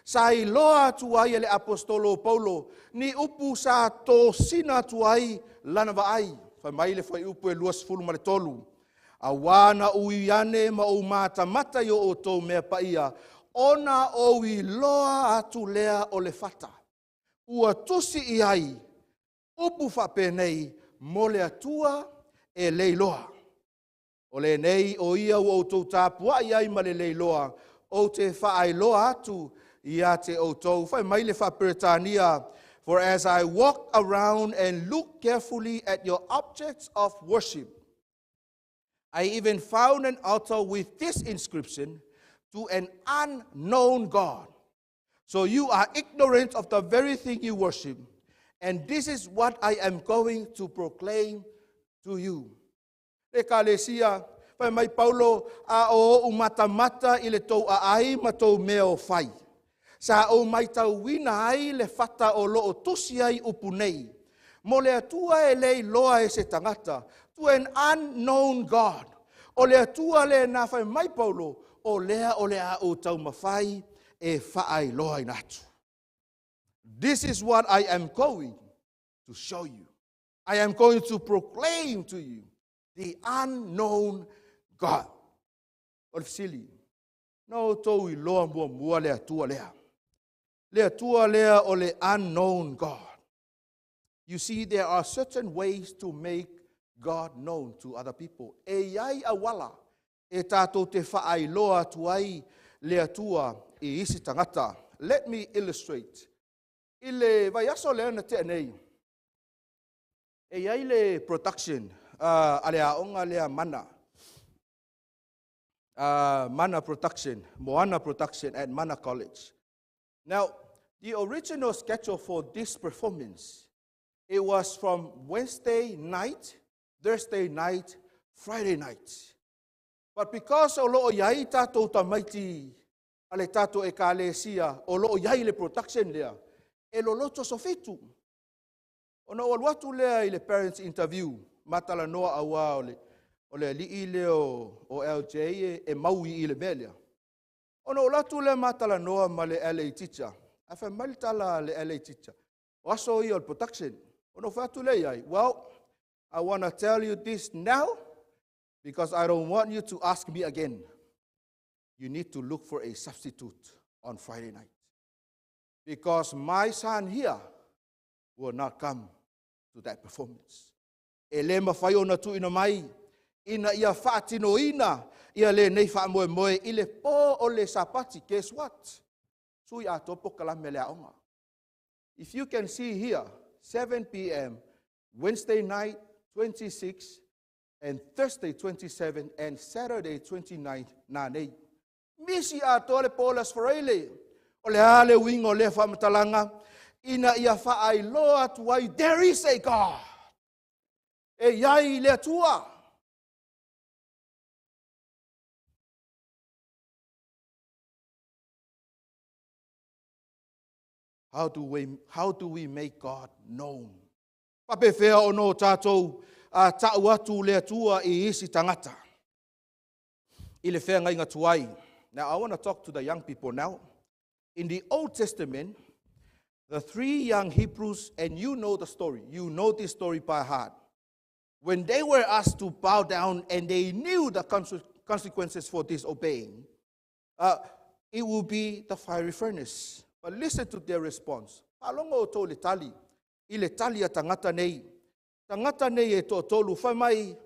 Sa iloa atu ai e le Aposetolo o Paulo ni upu sa tosina atu ai lana vaai. Fai mai le fuaiupu e 23, auā na ou ui ane ma ou matamata i o outou mea paia, ona ou iloa atu lea o le fata. Ua tusi i ai upu faapenei mo le Atua e le iloa. O lenei o ia ua outou tapuai ai ma le le iloa, ou te faailoa atu ia te outou. Fai mai le faa-Peretania, for as I walk around and look carefully at your objects of worship, I even found an altar with this inscription, to an unknown God. So you are ignorant of the very thing you worship, and this is what I am going to proclaim to you. Ekalesia, fai mai Paulo, a o ou matamata i le tou aai ma tou mea o fai. Sa ou matauina ai le fata o loo tusi ai upu nei. Mo le Atua e le iloa e se tagata, to an unknown God. O le Atua lena fai mai Paulo, o lea o le a ou taumafai e faailoaina atu. This is what I am going to show you. I am going to proclaim to you the unknown God. O le fesili, na outou iloa muamua le Atua lea. Le Atua lea o le unknown God. You see, there are certain ways to make God known to other people. E iai auala e tātou te faailoa atu ai le Atua i isi tagata. Let me illustrate. I le vaiaso lea na tea nei, e iai le production a le aoga lea Mana. Mana production, Moana production at Mana College. Now, the original schedule for this performance, it was from Wednesday night, Thursday night, Friday night. But because o loo iai tātou tamaiti a le tātou ekalesia, o loo iai le production lea, e loloto aso 7. Ona ou alu atu lea i le parents interview, matalanoa auā o le alii lea o LJ e maui i le mea lea. Ona ou alu atu lea matalanoa ma le LA teacher, ae fai mai le tala a le LA teacher, o aso ia o le production. Ona ou fai atu lea i ai, well, I want to tell you this now, because I don't want you to ask me again. You need to look for a substitute on Friday night. Because my son here will not come to that performance. E le mawhai o na tuina mai, ina ia whaatinoina ia le nei whaamoemoe i le pō o le sapati. Guess what? Sui a topo kalame le aonga. If you can see here, 7 p.m., Wednesday night, 26, and Thursday, 27, and Saturday, 29, nā nei. Misi atoa le pō le Aso Faraile. O le a le uiga o lea faamatalaga, ina ia faailoa atu ai, there is a God. E iai le Atua. How do we make God known? Faapefea ona o tātou ta'u atu le Atua i isi tagata. I le feagaiga tuai. Now, I want to talk to the young people now. In the Old Testament, the three young Hebrews, and you know the story. You know this story by heart. When they were asked to bow down and they knew the consequences for disobeying, it will be the fiery furnace. But listen to their response. Faalogo outou le tali, i le tali a tagata nei. Tagata nei e toatolu, fai mai,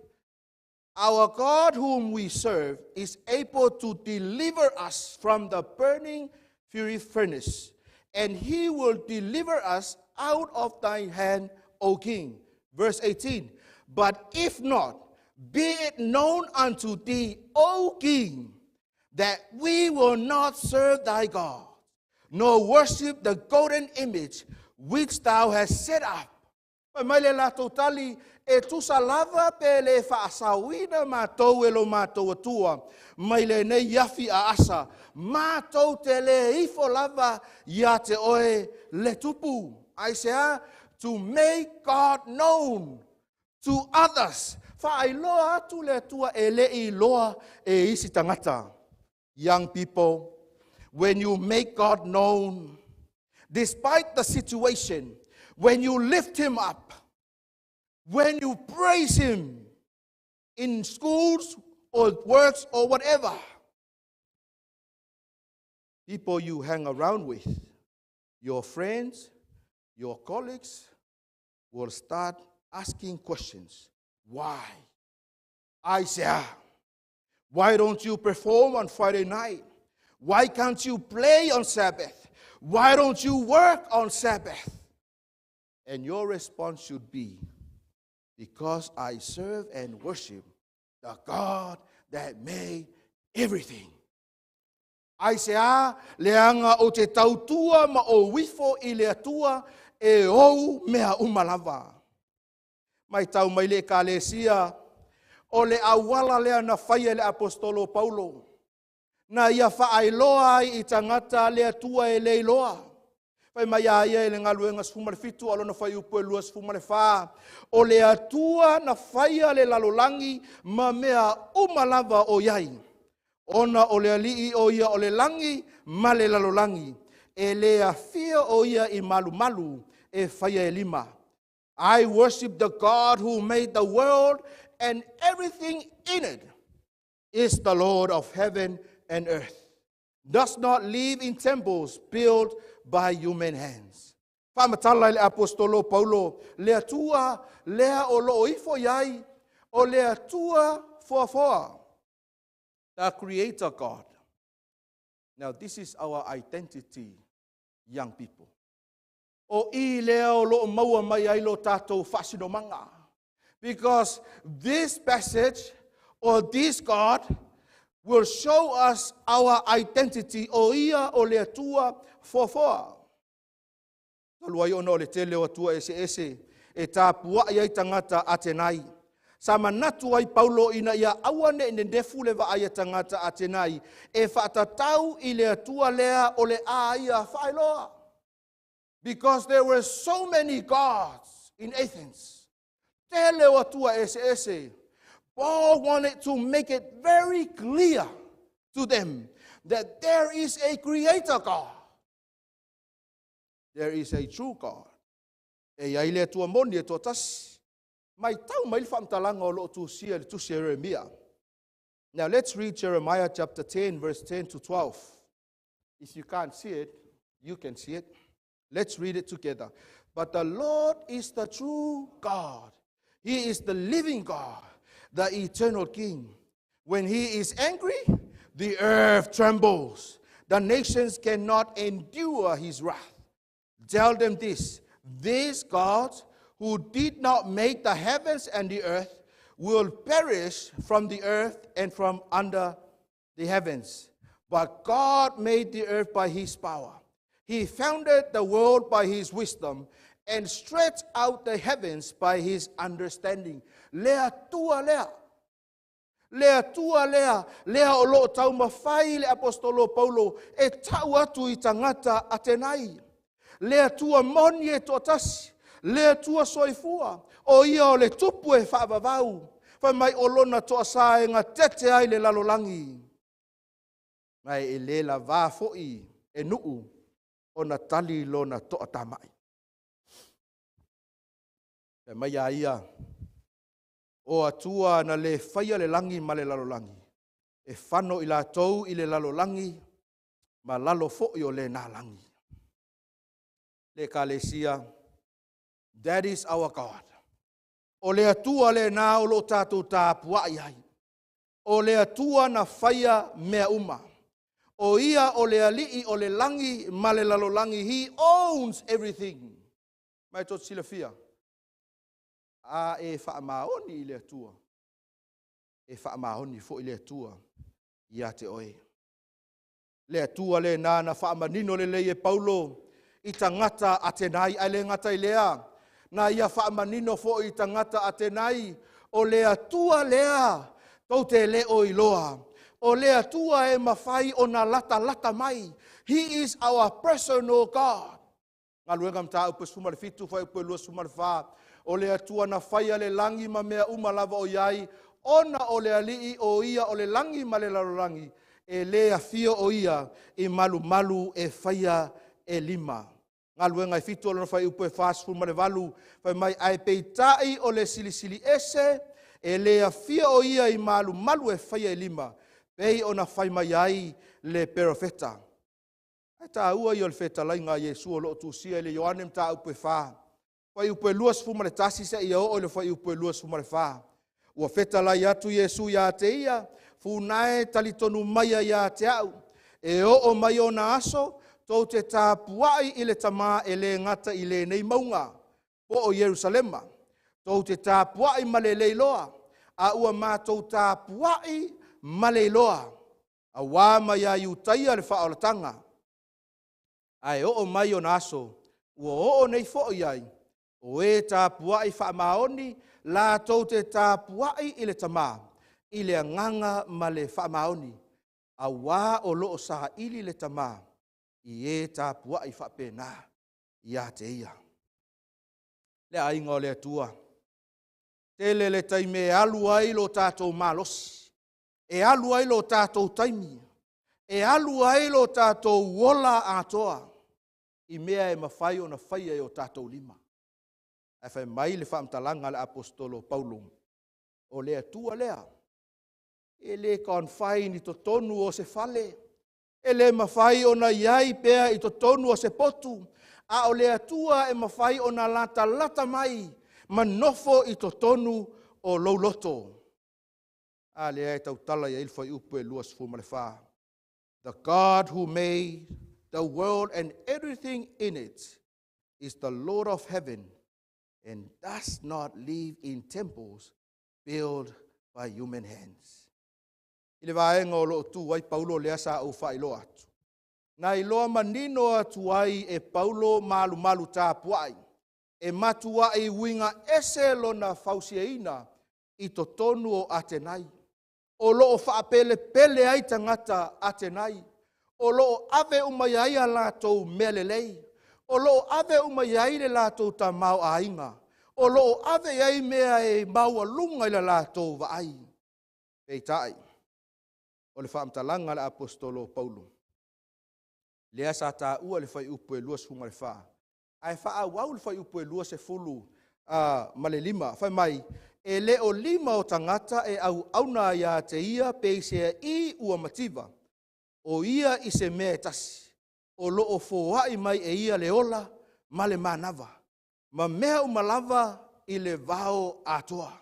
our God whom we serve is able to deliver us from the burning fiery furnace, and he will deliver us out of thy hand, O king. Verse 18, but if not, be it known unto thee, O king, that we will not serve thy God, nor worship the golden image which thou hast set up. Fai mai le latou tali, e tusa lava pe le faasaoina matou e lo matou Atua, mai lenei afi aasa, matou te le ifo lava ia te oe le tupu. Aisea, to make God known to others. Faailoa atu le Atua e le iloa e isi tagata. Young people, When you make God known, despite the situation, when you lift Him up, when you praise Him in schools or works or whatever, people you hang around with, your friends, your colleagues, will start asking questions. Why? Isaiah, why don't you perform on Friday night? Why can't you play on Sabbath? Why don't you work on Sabbath? And your response should be, because I serve and worship the God that made everything. Aisea, leaga ou te tautua ma ou ifo i le Atua e ou mea uma lava. Matau mai le Ekalesia, o le auala lea na faia e le Aposetolo o Paulo, na ia faailoa ai i tagata le Atua e le iloa. Fai mai a ia i le Galuega 17 a lona fuaiupu e 24, o le Atua na faia le lalolagi ma mea uma lava o i ai, ona o le Alii o ia o le lagi ma le lalolagi, e le afio o ia i malumalu e faia e lima. I worship the God who made the world and everything in it, is the Lord of heaven and earth, does not live in temples built by human hands. Faamatala i le Aposetolo Paulo, le Atua lea o loo ifo i ai, o le Atua foafoa, the Creator God. Now this is our identity, young people. O i lea o loo maua mai ai lo tatou faasinomaga. Because this passage or this God will show us our identity. O ia o le Atua foafoa. Talu ai ona o le tele o Atua eseese e tapuai ai tagata Atenai. Sa manatu ai Paulo ina ia aua ne i nenefu le vaai a tagata Atenai e faatatau i le Atua lea o le a ia faailoa. Because there were so many gods in Athens. Tele o Atua eseese. Paul wanted to make it very clear to them that there is a creator God. There is a true God. E i ai le Atua moni e toatasi. Matau mai le faamatalaga o loo tusia i le tusi a Ieremia. Now let's read Jeremiah chapter 10, verse 10 to 12. If you can't see it, you can see it. Let's read it together. But the Lord is the true God. He is the living God, the eternal King. When he is angry, the earth trembles. The nations cannot endure his wrath. Tell them this: these gods who did not make the heavens and the earth will perish from the earth and from under the heavens. But God made the earth by his power. He founded the world by his wisdom and stretched out the heavens by his understanding. Le Atua lea. Le Atua lea, lea o loo taumafai le Apostolo Paulo e tau atu i tagata Atenai. Le Atua moni e toatasi, le Atua soifua, o ia o le tupu e faavavau, fai mai o lona toasā e gatete ai le lalolagi. Ma e le lavā foi e nuu ona tali lona toatamai. Fai mai a ia, o Atua na le faia le lagi ma le lalolagi, e fano i latou i le lalolagi ma lalo foi o lena lagi. Le Ekalesia, that is our God. O le Atua lena o loo tatou tapuai ai. O le Atua na faia mea uma. O ia o le Alii o le lagi ma le lalolagi. He owns everything. Mai tou te silafia. A e faamaoni i le Atua, e faamaoni foi le Atua ia te oe. Le Atua lena na faamanino lelei e Paulo i tagata Atenai, ae le gata i lea, na ia faamanino foi i tagata Atenai, o le Atua lea tou te le o iloa. O le Atua e mafai ona latalata mai. He is our personal God. Galuega Mataupu 17, fuaiupu 24. O le Atua na faia le lagi ma mea uma lava o i ai, ona o le Alii o ia o le lagi ma le lalolagi, E lē afio o ia i malumalu e faia e lima. Galuega e 7 o lona fuaiupu e 48, fai mai, ae peitai o le Silisili Ese, e lē afio o ia i malumalu e faia e lima, pei ona fai mai ai le perofeta. Ae taua ia o le fetalaiga a Iesu o loo tusia i le Ioane mataupu e 4, fuaiupu e 21 seia oo i le fuaiupu e 24. Ua fetalai atu Iesu ia te ia, funae talitonu maia ia te au, e oo mai ona aso, tou te tapuai i le Tamā e le gata i lenei mauga, po o Ierusalema. Tou te tapuai ma le leiloa, a ua matou tapuai ma le iloa, auā mai ia Iutaia le faaolataga. Ae oo mai ona aso, ua oo nei foi ai, o e tapuai faamaoni, latou te tapuai i le Tamā, i le agaga ma le faamaoni, auā o loo saili le Tamā i e tapuai faapena ia te ia. Le aiga o le Atua, tele le taimi e alu ai lo tatou malosi, e alu ai lo tatou taimi, e alu ai lo tatou ola atoa i mea e mafai ona faia e o tatou lima. Ae fai mai le faamatalaga a le aposetolo Paulo, o le Atua lea, e le confine i totonu o se fale, e le mafai ona i ai pea i totonu o se potu, a o le Atua e mafai ona latalata mai ma nofo i totonu o lou loto. A lea e tautala i ai le fuaiupu e 24. The God who made the world and everything in it is the Lord of heaven and does not live in temples built by human hands. I le vaega o loo tu ai Paulo lea sa ou faailoa atu. Na iloa manino atu ai e Paulo malumalu tapuai, e matuai uiga ese lona fausiaina i totonu o Atenai. O loo faapelepele ai tagata Atenai, o loo ave uma i ai a latou mea lelei, o loo ave uma i ai le latou tamaoaiga, o loo ave i ai mea e maualuga i le latou vaai. Peitai, o le faamatalaga a le aposetolo o Paulo, lea sa taua le fuaiupu e 24, ae faaauau le fuaiupu e 25, fai mai, e le o lima o tagata e auauna ia te ia peiseai ua mativa, o ia i se mea e tasi, o loo foai mai e ia le ola ma le manava, ma mea uma lava i le vao atoa.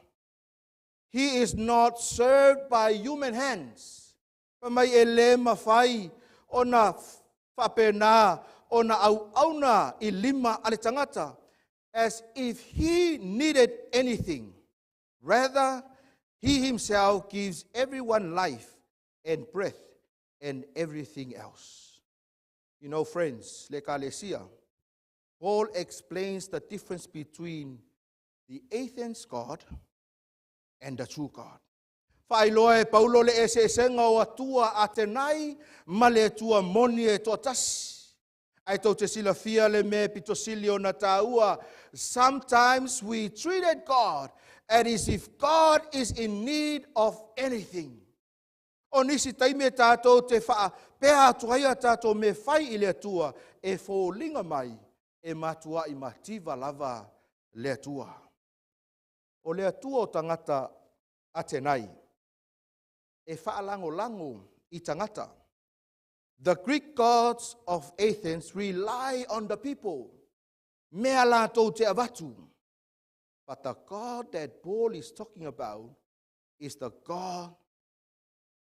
He is not served by human hands. Fai mai e le mafai ona faapena ona auauna i lima a le tagata, as if he needed anything. Rather, he himself gives everyone life and breath and everything else. You know, friends, le ekalesia, Paul explains the difference between the Athens God and the true God. Faailoa e Paulo le eseesega o Atua Atenai ma le Atua moni e toatasi. Ae tou te silafia le mea pito sili ona taua. Sometimes we treated God as if God is in need of anything. O nisi taimi e tātou te faapea atu ai a tātou me fai i le Atua e foliga mai e matuai mativa lava le Atua. O le Atua o tagata Atenai e faalagolago i tagata. The Greek gods of Athens rely on the people. Mea latou te avatu. But the God that Paul is talking about is the God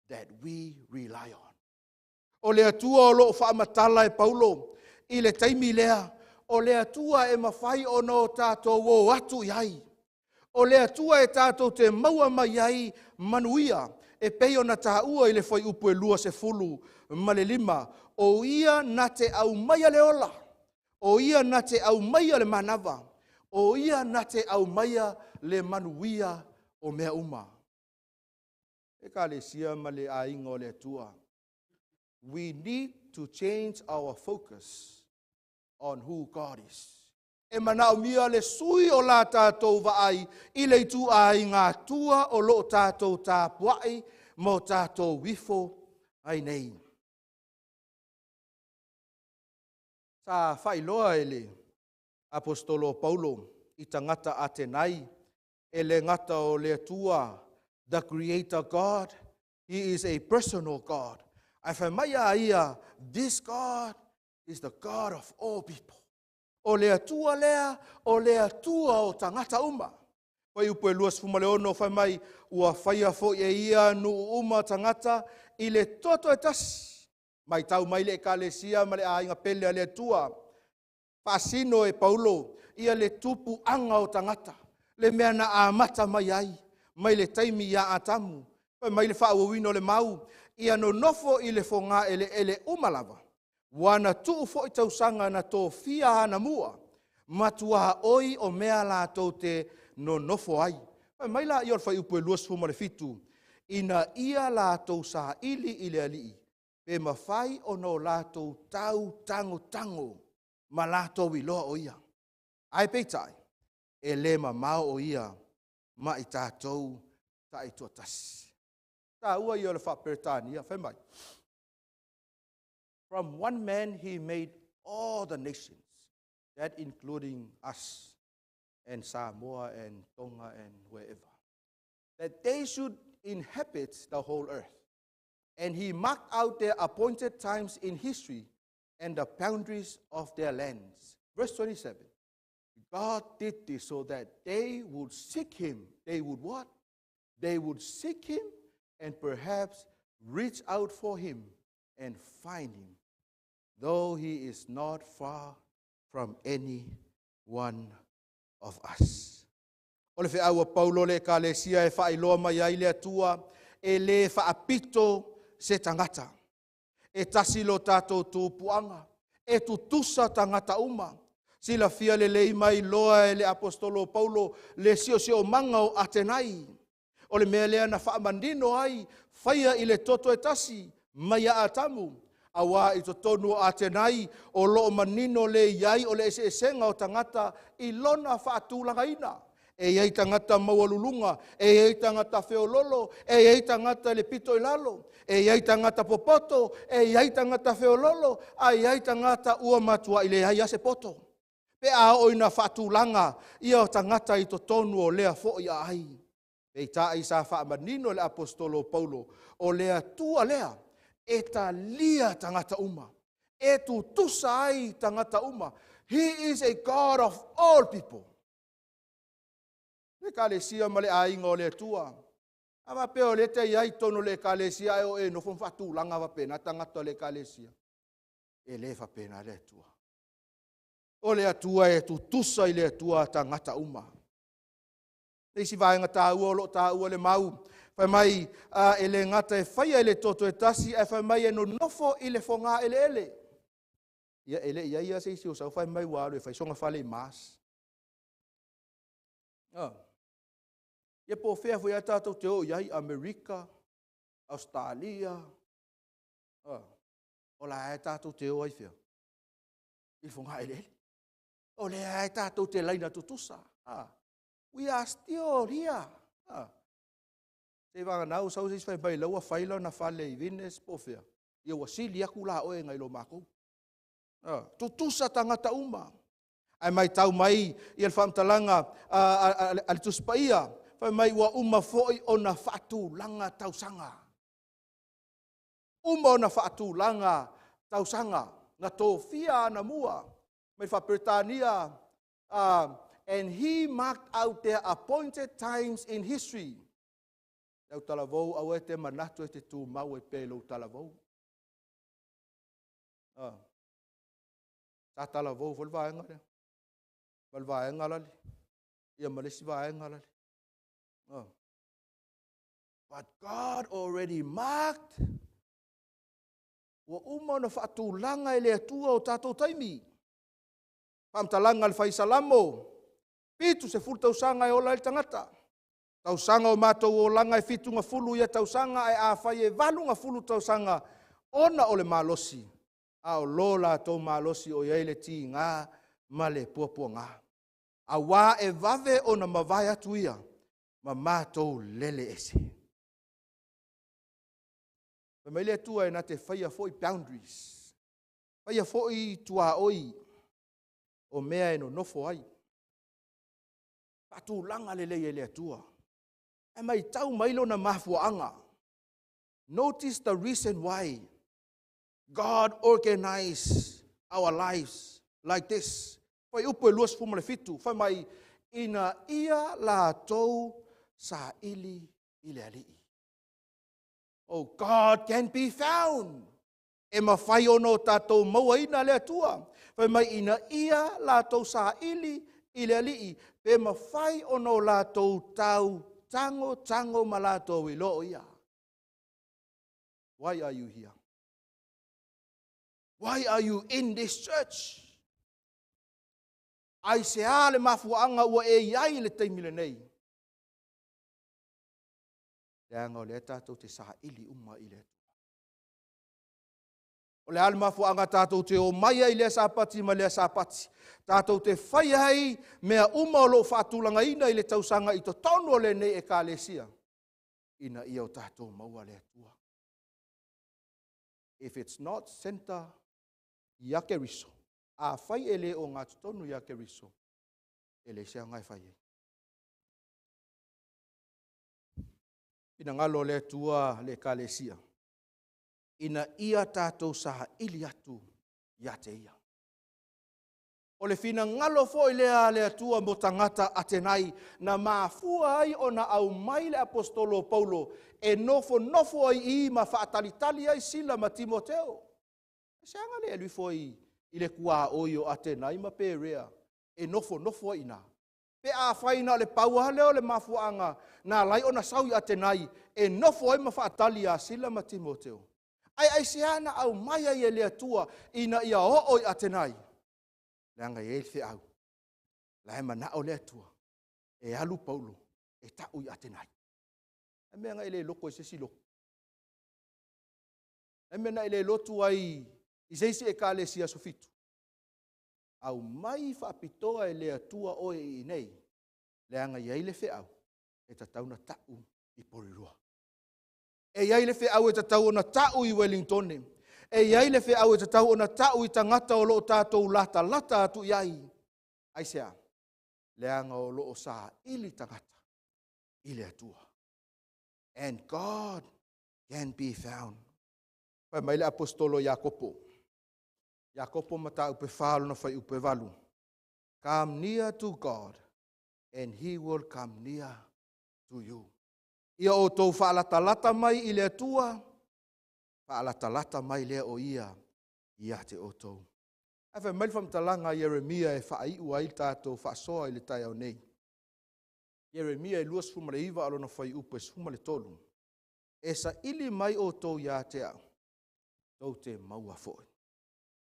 that we rely on. O le Atua o loo faamatala e Paulo i le taimi lea, o le Atua e mafai ona o tātou o atu i ai. O le Atua e tātou te maua mai ai manuia, e pei ona taua i le fuaiupu e 25, o ia na te aumaia le ola, o ia na te aumaia le manava, o ia na te aumaia le manuia o mea uma. Ekalesia ma le aiga o le Atua. We need to change our focus on who God is. E manaomia le sui o la tātou vaai i le itu aiga Atua o loo tātou tapuai mo tātou ifo ai nei. Sa faailoa e le Aposetolo o Paulo i tagata Atenai, e le gata o le Atua, the Creator God, He is a personal God. Ae fai mai a ia, this God is the God of all people. O le Atua lea, o le Atua o tagata uma. Fuaiupu e 26 fai mai, ua faia foi e ia nuu uma tagata i le toto e tasi. Matau mai le Ekalesia ma le aiga pele a le Atua. Faasino e Paulo ia le tupuaga o tagata, le mea na amata mai ai, mai le taimi ia Atamu, fai mai le faaauauina o le mau, ia nonofo i le fogaeleele uma lava, ua na tuu foi tausaga na tofia anamua, matua oi o mea latou te nonofo ai. Fai mai laia o le fuaiupu e 27, ina ia latou saili i le Alii, pe mafai ona o latou tau tagotago ma latou iloa o ia. Ae peitai, e le mamao o ia ma i tatou taitoatasi. Taua ia o le faa-Peretania, fai mai, from one man he made all the nations, that including us and Samoa and Tonga and wherever, that they should inhabit the whole earth. And he marked out their appointed times in history and the boundaries of their lands. Verse 27, God did this so that they would seek him. They would what? They would seek him and perhaps reach out for him and find him, though he is not far from any one of us. O le feau a Paulo le Ekalesia e faailoa mai ai le Atua, e le faapito se tagata. E tasi lo tatou tupuaga, e tutusa tagata uma. Silafia lelei mai loa e le Aposetolo o Paulo le siosiomaga o Atenai. O le mea lea na faamanino ai, faia i le toto e tasi, mai ia Atamu. Auā i totonu o Atenai, o loo manino le i ai o le eseesega o tagata i lona faatulagaina. E i ai tagata maualuluga, e i ai tagata feololo, e i ai tagata i le pito i lalo, e i ai tagata popoto, e i ai tagata feololo, a i ai tagata ua matuai leai lava se poto. Pe a oo ina faatulaga ia o tagata i totonu o lea foi aai. Peitai sa faamanino e le Aposetolo o Paulo, o le Atua lea e talia tagata uma, e tutusa ai tagata uma. He is a God of all people. Le Ekalesia ma le aiga o le Atua. A faapea o lea e te i ai i totonu o le Ekalesia ae o e nofo ma faatulaga faapena tagata o le Ekalesia. E le faapena le Atua. O le Atua e tutusa i le Atua tagata uma. Le isi vaega taua o lo o taua le mau, fai mai e le gata e faia i le toto e tasi, ae fai mai e nonofo i le fogaeleele. Ia, e le i ai lava se isi o sau fai mai ua alu e fai sona fale i Mars. Ia po o fea foi a tatou te o i ai, Amerika, Australia, o la e tatou te o ai fea? I le fogaeleele. O lea e tatou te laina tutusa. We are still here. Se vagana ua sau se isi fai mai la ua fai lona fale i Venus po o fea. Ia ua sili atu la oe nai lo matou. Tutusa tagata uma. Ae matau mai ia le faamatalaga a le Tusi Paia, fai mai ua uma foi ona faatulaga tausaga. Uma ona faatulaga tausaga na tofia anamua mai faa-Peretania, and he marked out their appointed times in history. Lau talavou aua e te manatu e te tumau ai pea i lou talavou. Sa talavou foi le vaega lea, ma le vaega lale, ia ma le isi vaega lale. But God already marked. Ua uma ona faatulaga e le Atua o tatou taimi. Faamatalaga a le Fai Salamo, 70 tausaga e ola ai le tagata. Tausaga o matou olaga e 70 ia tausaga, ae afai e 80 tausaga ona o le malosi, a o lo latou malosi o i ai le tiga ma le puapuaga. Auā e vave ona mavae atu ia ma matou lele ese. Fai mai le Atua e na te faia foi boundaries. Faia foi tuaoi o mea e nonofo ai. Faatulaga lelei e le Atua. Ae matau mai lona mafuaaga. Notice the reason why God organized our lives like this. Fuaiupu e 27, fai mai, ina ia latou saili i le Alii. Oh, God can be found. E mafai ona o tatou mauaina le Atua. Fai mai, ina ia latou saili i le Alii, pe mafai ona o latou tau tango tango ma latou iloa o ia. Why are you here? Why are you in this church? Aisea le mafuaaga ua e i ai i le taimi lenei? Leaga o lea tatou te saili uma i le Atua. O le a le mafuaaga tatou te omai ai i lea Sapati ma lea Sapati? Tatou te fai ai mea uma o lo o faatulagaina i le tausaga i totonu o lenei Ekalesia, ina ia o tatou maua le Atua. If it's not center ia Keriso, afai e le ogatotonu ia Keriso, e leai se aoga e fai ai. Finagalo o le Atua le Ekalesia, ina ia tatou saili atu ia te ia. O le finagalo foi lea a le Atua mo tagata Atenai, na mafua ai ona aumai le aposetolo o Paulo e nofonofo ai i i ma faatalitali ai Sila ma Timoteo. Se aga le alu ifo ai i le tuaoi o Atenai ma Perea e nofonofo ai i ina. Pe afai na o le pau lava lea o le mafuaaga na ala ai ona sau i Atenai e nofo ai ma faatali ia Sila ma Timoteo. Ae aisea na aumai ai e le Atua ina ia oo i Atenai? Leaga e i ai le feau. La e manao le Atua e alu Paulo e tau i Atenai. E mea na e le loto i se isi lotu. E mea na e le lotu ai i se isi Ekalesia Aso Fitu. Aumai faapitoa e le Atua oe i inei, leaga e i ai le feau e tatau ona tau i Porirua. E i ai le feau e tatau ona tau i Wellingtone. E i ai le feau e tatau ona tau i tagata o lo o tatou latalata atu i ai. Aisea? Leaga o lo o saili tagata i le Atua. And God can be found. Fai mai le aposetolo Iakopo. Iakopo mataupu e 4 lona fuaiupu e 8. Come near to God and he will come near to you. Ia outou faalatalata mai i le Atua, faalatalata mai lea o ia ia te outou. Ae fai mai le faamatalaga a Ieremia e faaiu ai le tatou faasoa i le taeao nei. Ieremia e 29 a lona fuaiupu e 13. E saili mai outou ia te au, tou te maua foi.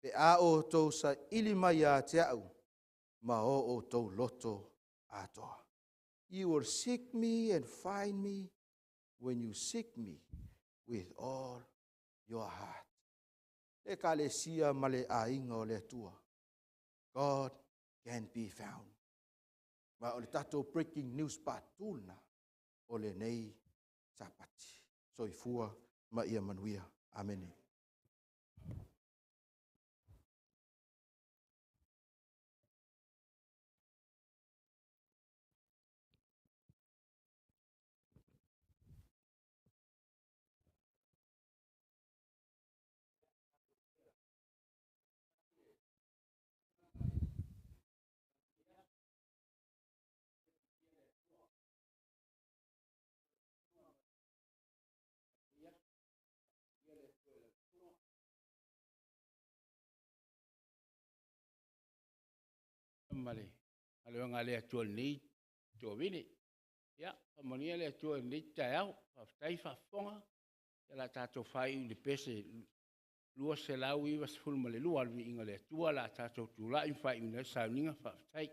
Pe a outou saili mai ia te au, ma o outou loto atoa. You will seek me and find me when you seek me with all your heart. Le Ekalesia ma le aiga o le Atua. God can be found. Ma o le tatou breaking news part 2 lena o lenei Sapati. Soifua ma ia manuia. Amene. Ma le galuega a le Atua i lenei toavine. Ia, faamanuia le Atua i lenei taeao. Faafetai faafofoga. Ia o le a tatou faaiu i le pese 292 le viiga o le Atua. O le a tatou tulai ma faaiuina ai le sauniga. Faafetai.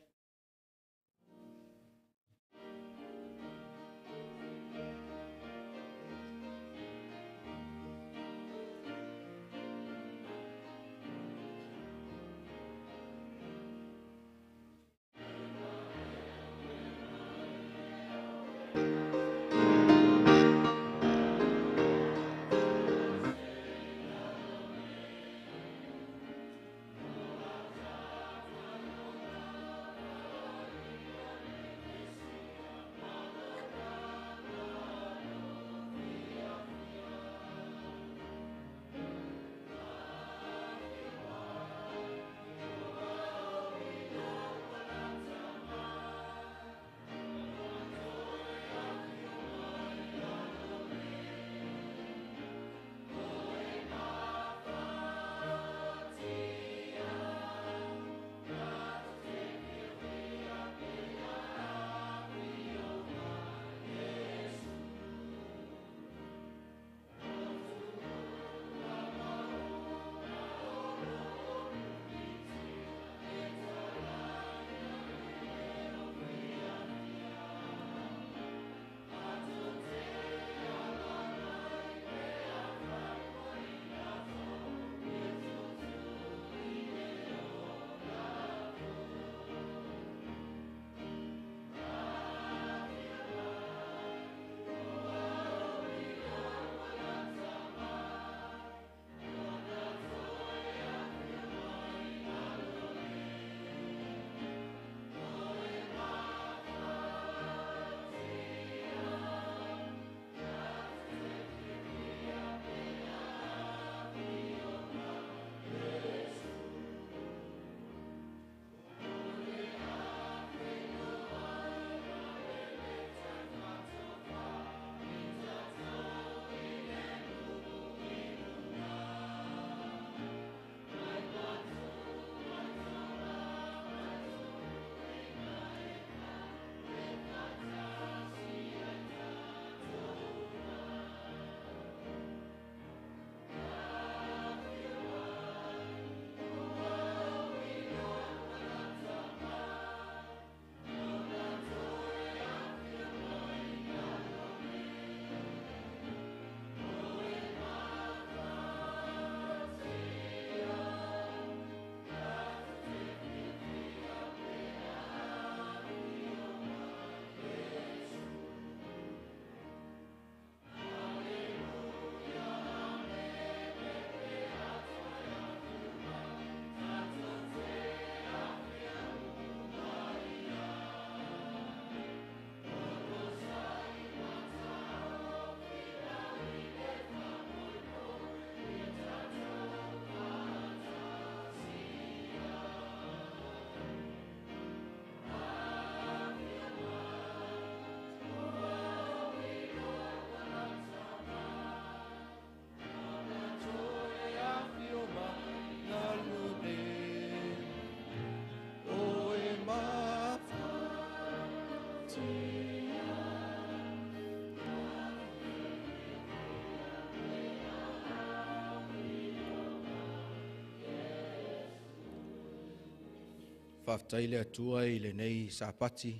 Faafetai le Atua i lenei Sapati,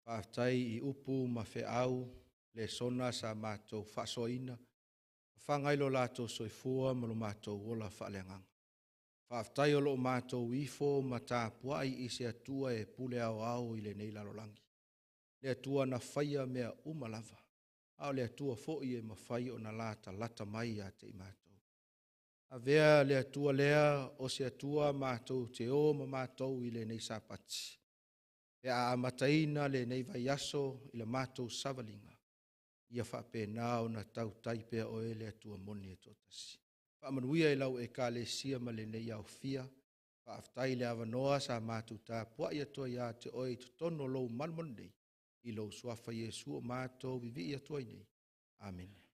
faafetai i upu ma feau lesona sa matou faasoaina, fafaga ai lo latou soifua ma lo matou ola faaleagaga. Faafetai o lo o matou ifo ma tapuai i se Atua e pule aoao i lenei lalolagi. Le Atua na faia mea uma lava, a o le Atua foi e mafai ona latalata mai ia te i matou. Avea le Atua lea o se Atua matou te o ma matou i lenei Sapati. Pe a amataina lenei vaiaso i le matou savaliga, ia faapena ona tautai pea oe le Atua moni e toatasi. Faamanuia i lau Ekalesia ma lenei aofia, faafetai i le avanoa sa matou tapuai atu ai ia te oe i totonu o lou malumalu nei, i lou suafa Iesu o matou vivii atu ai nei. Amene.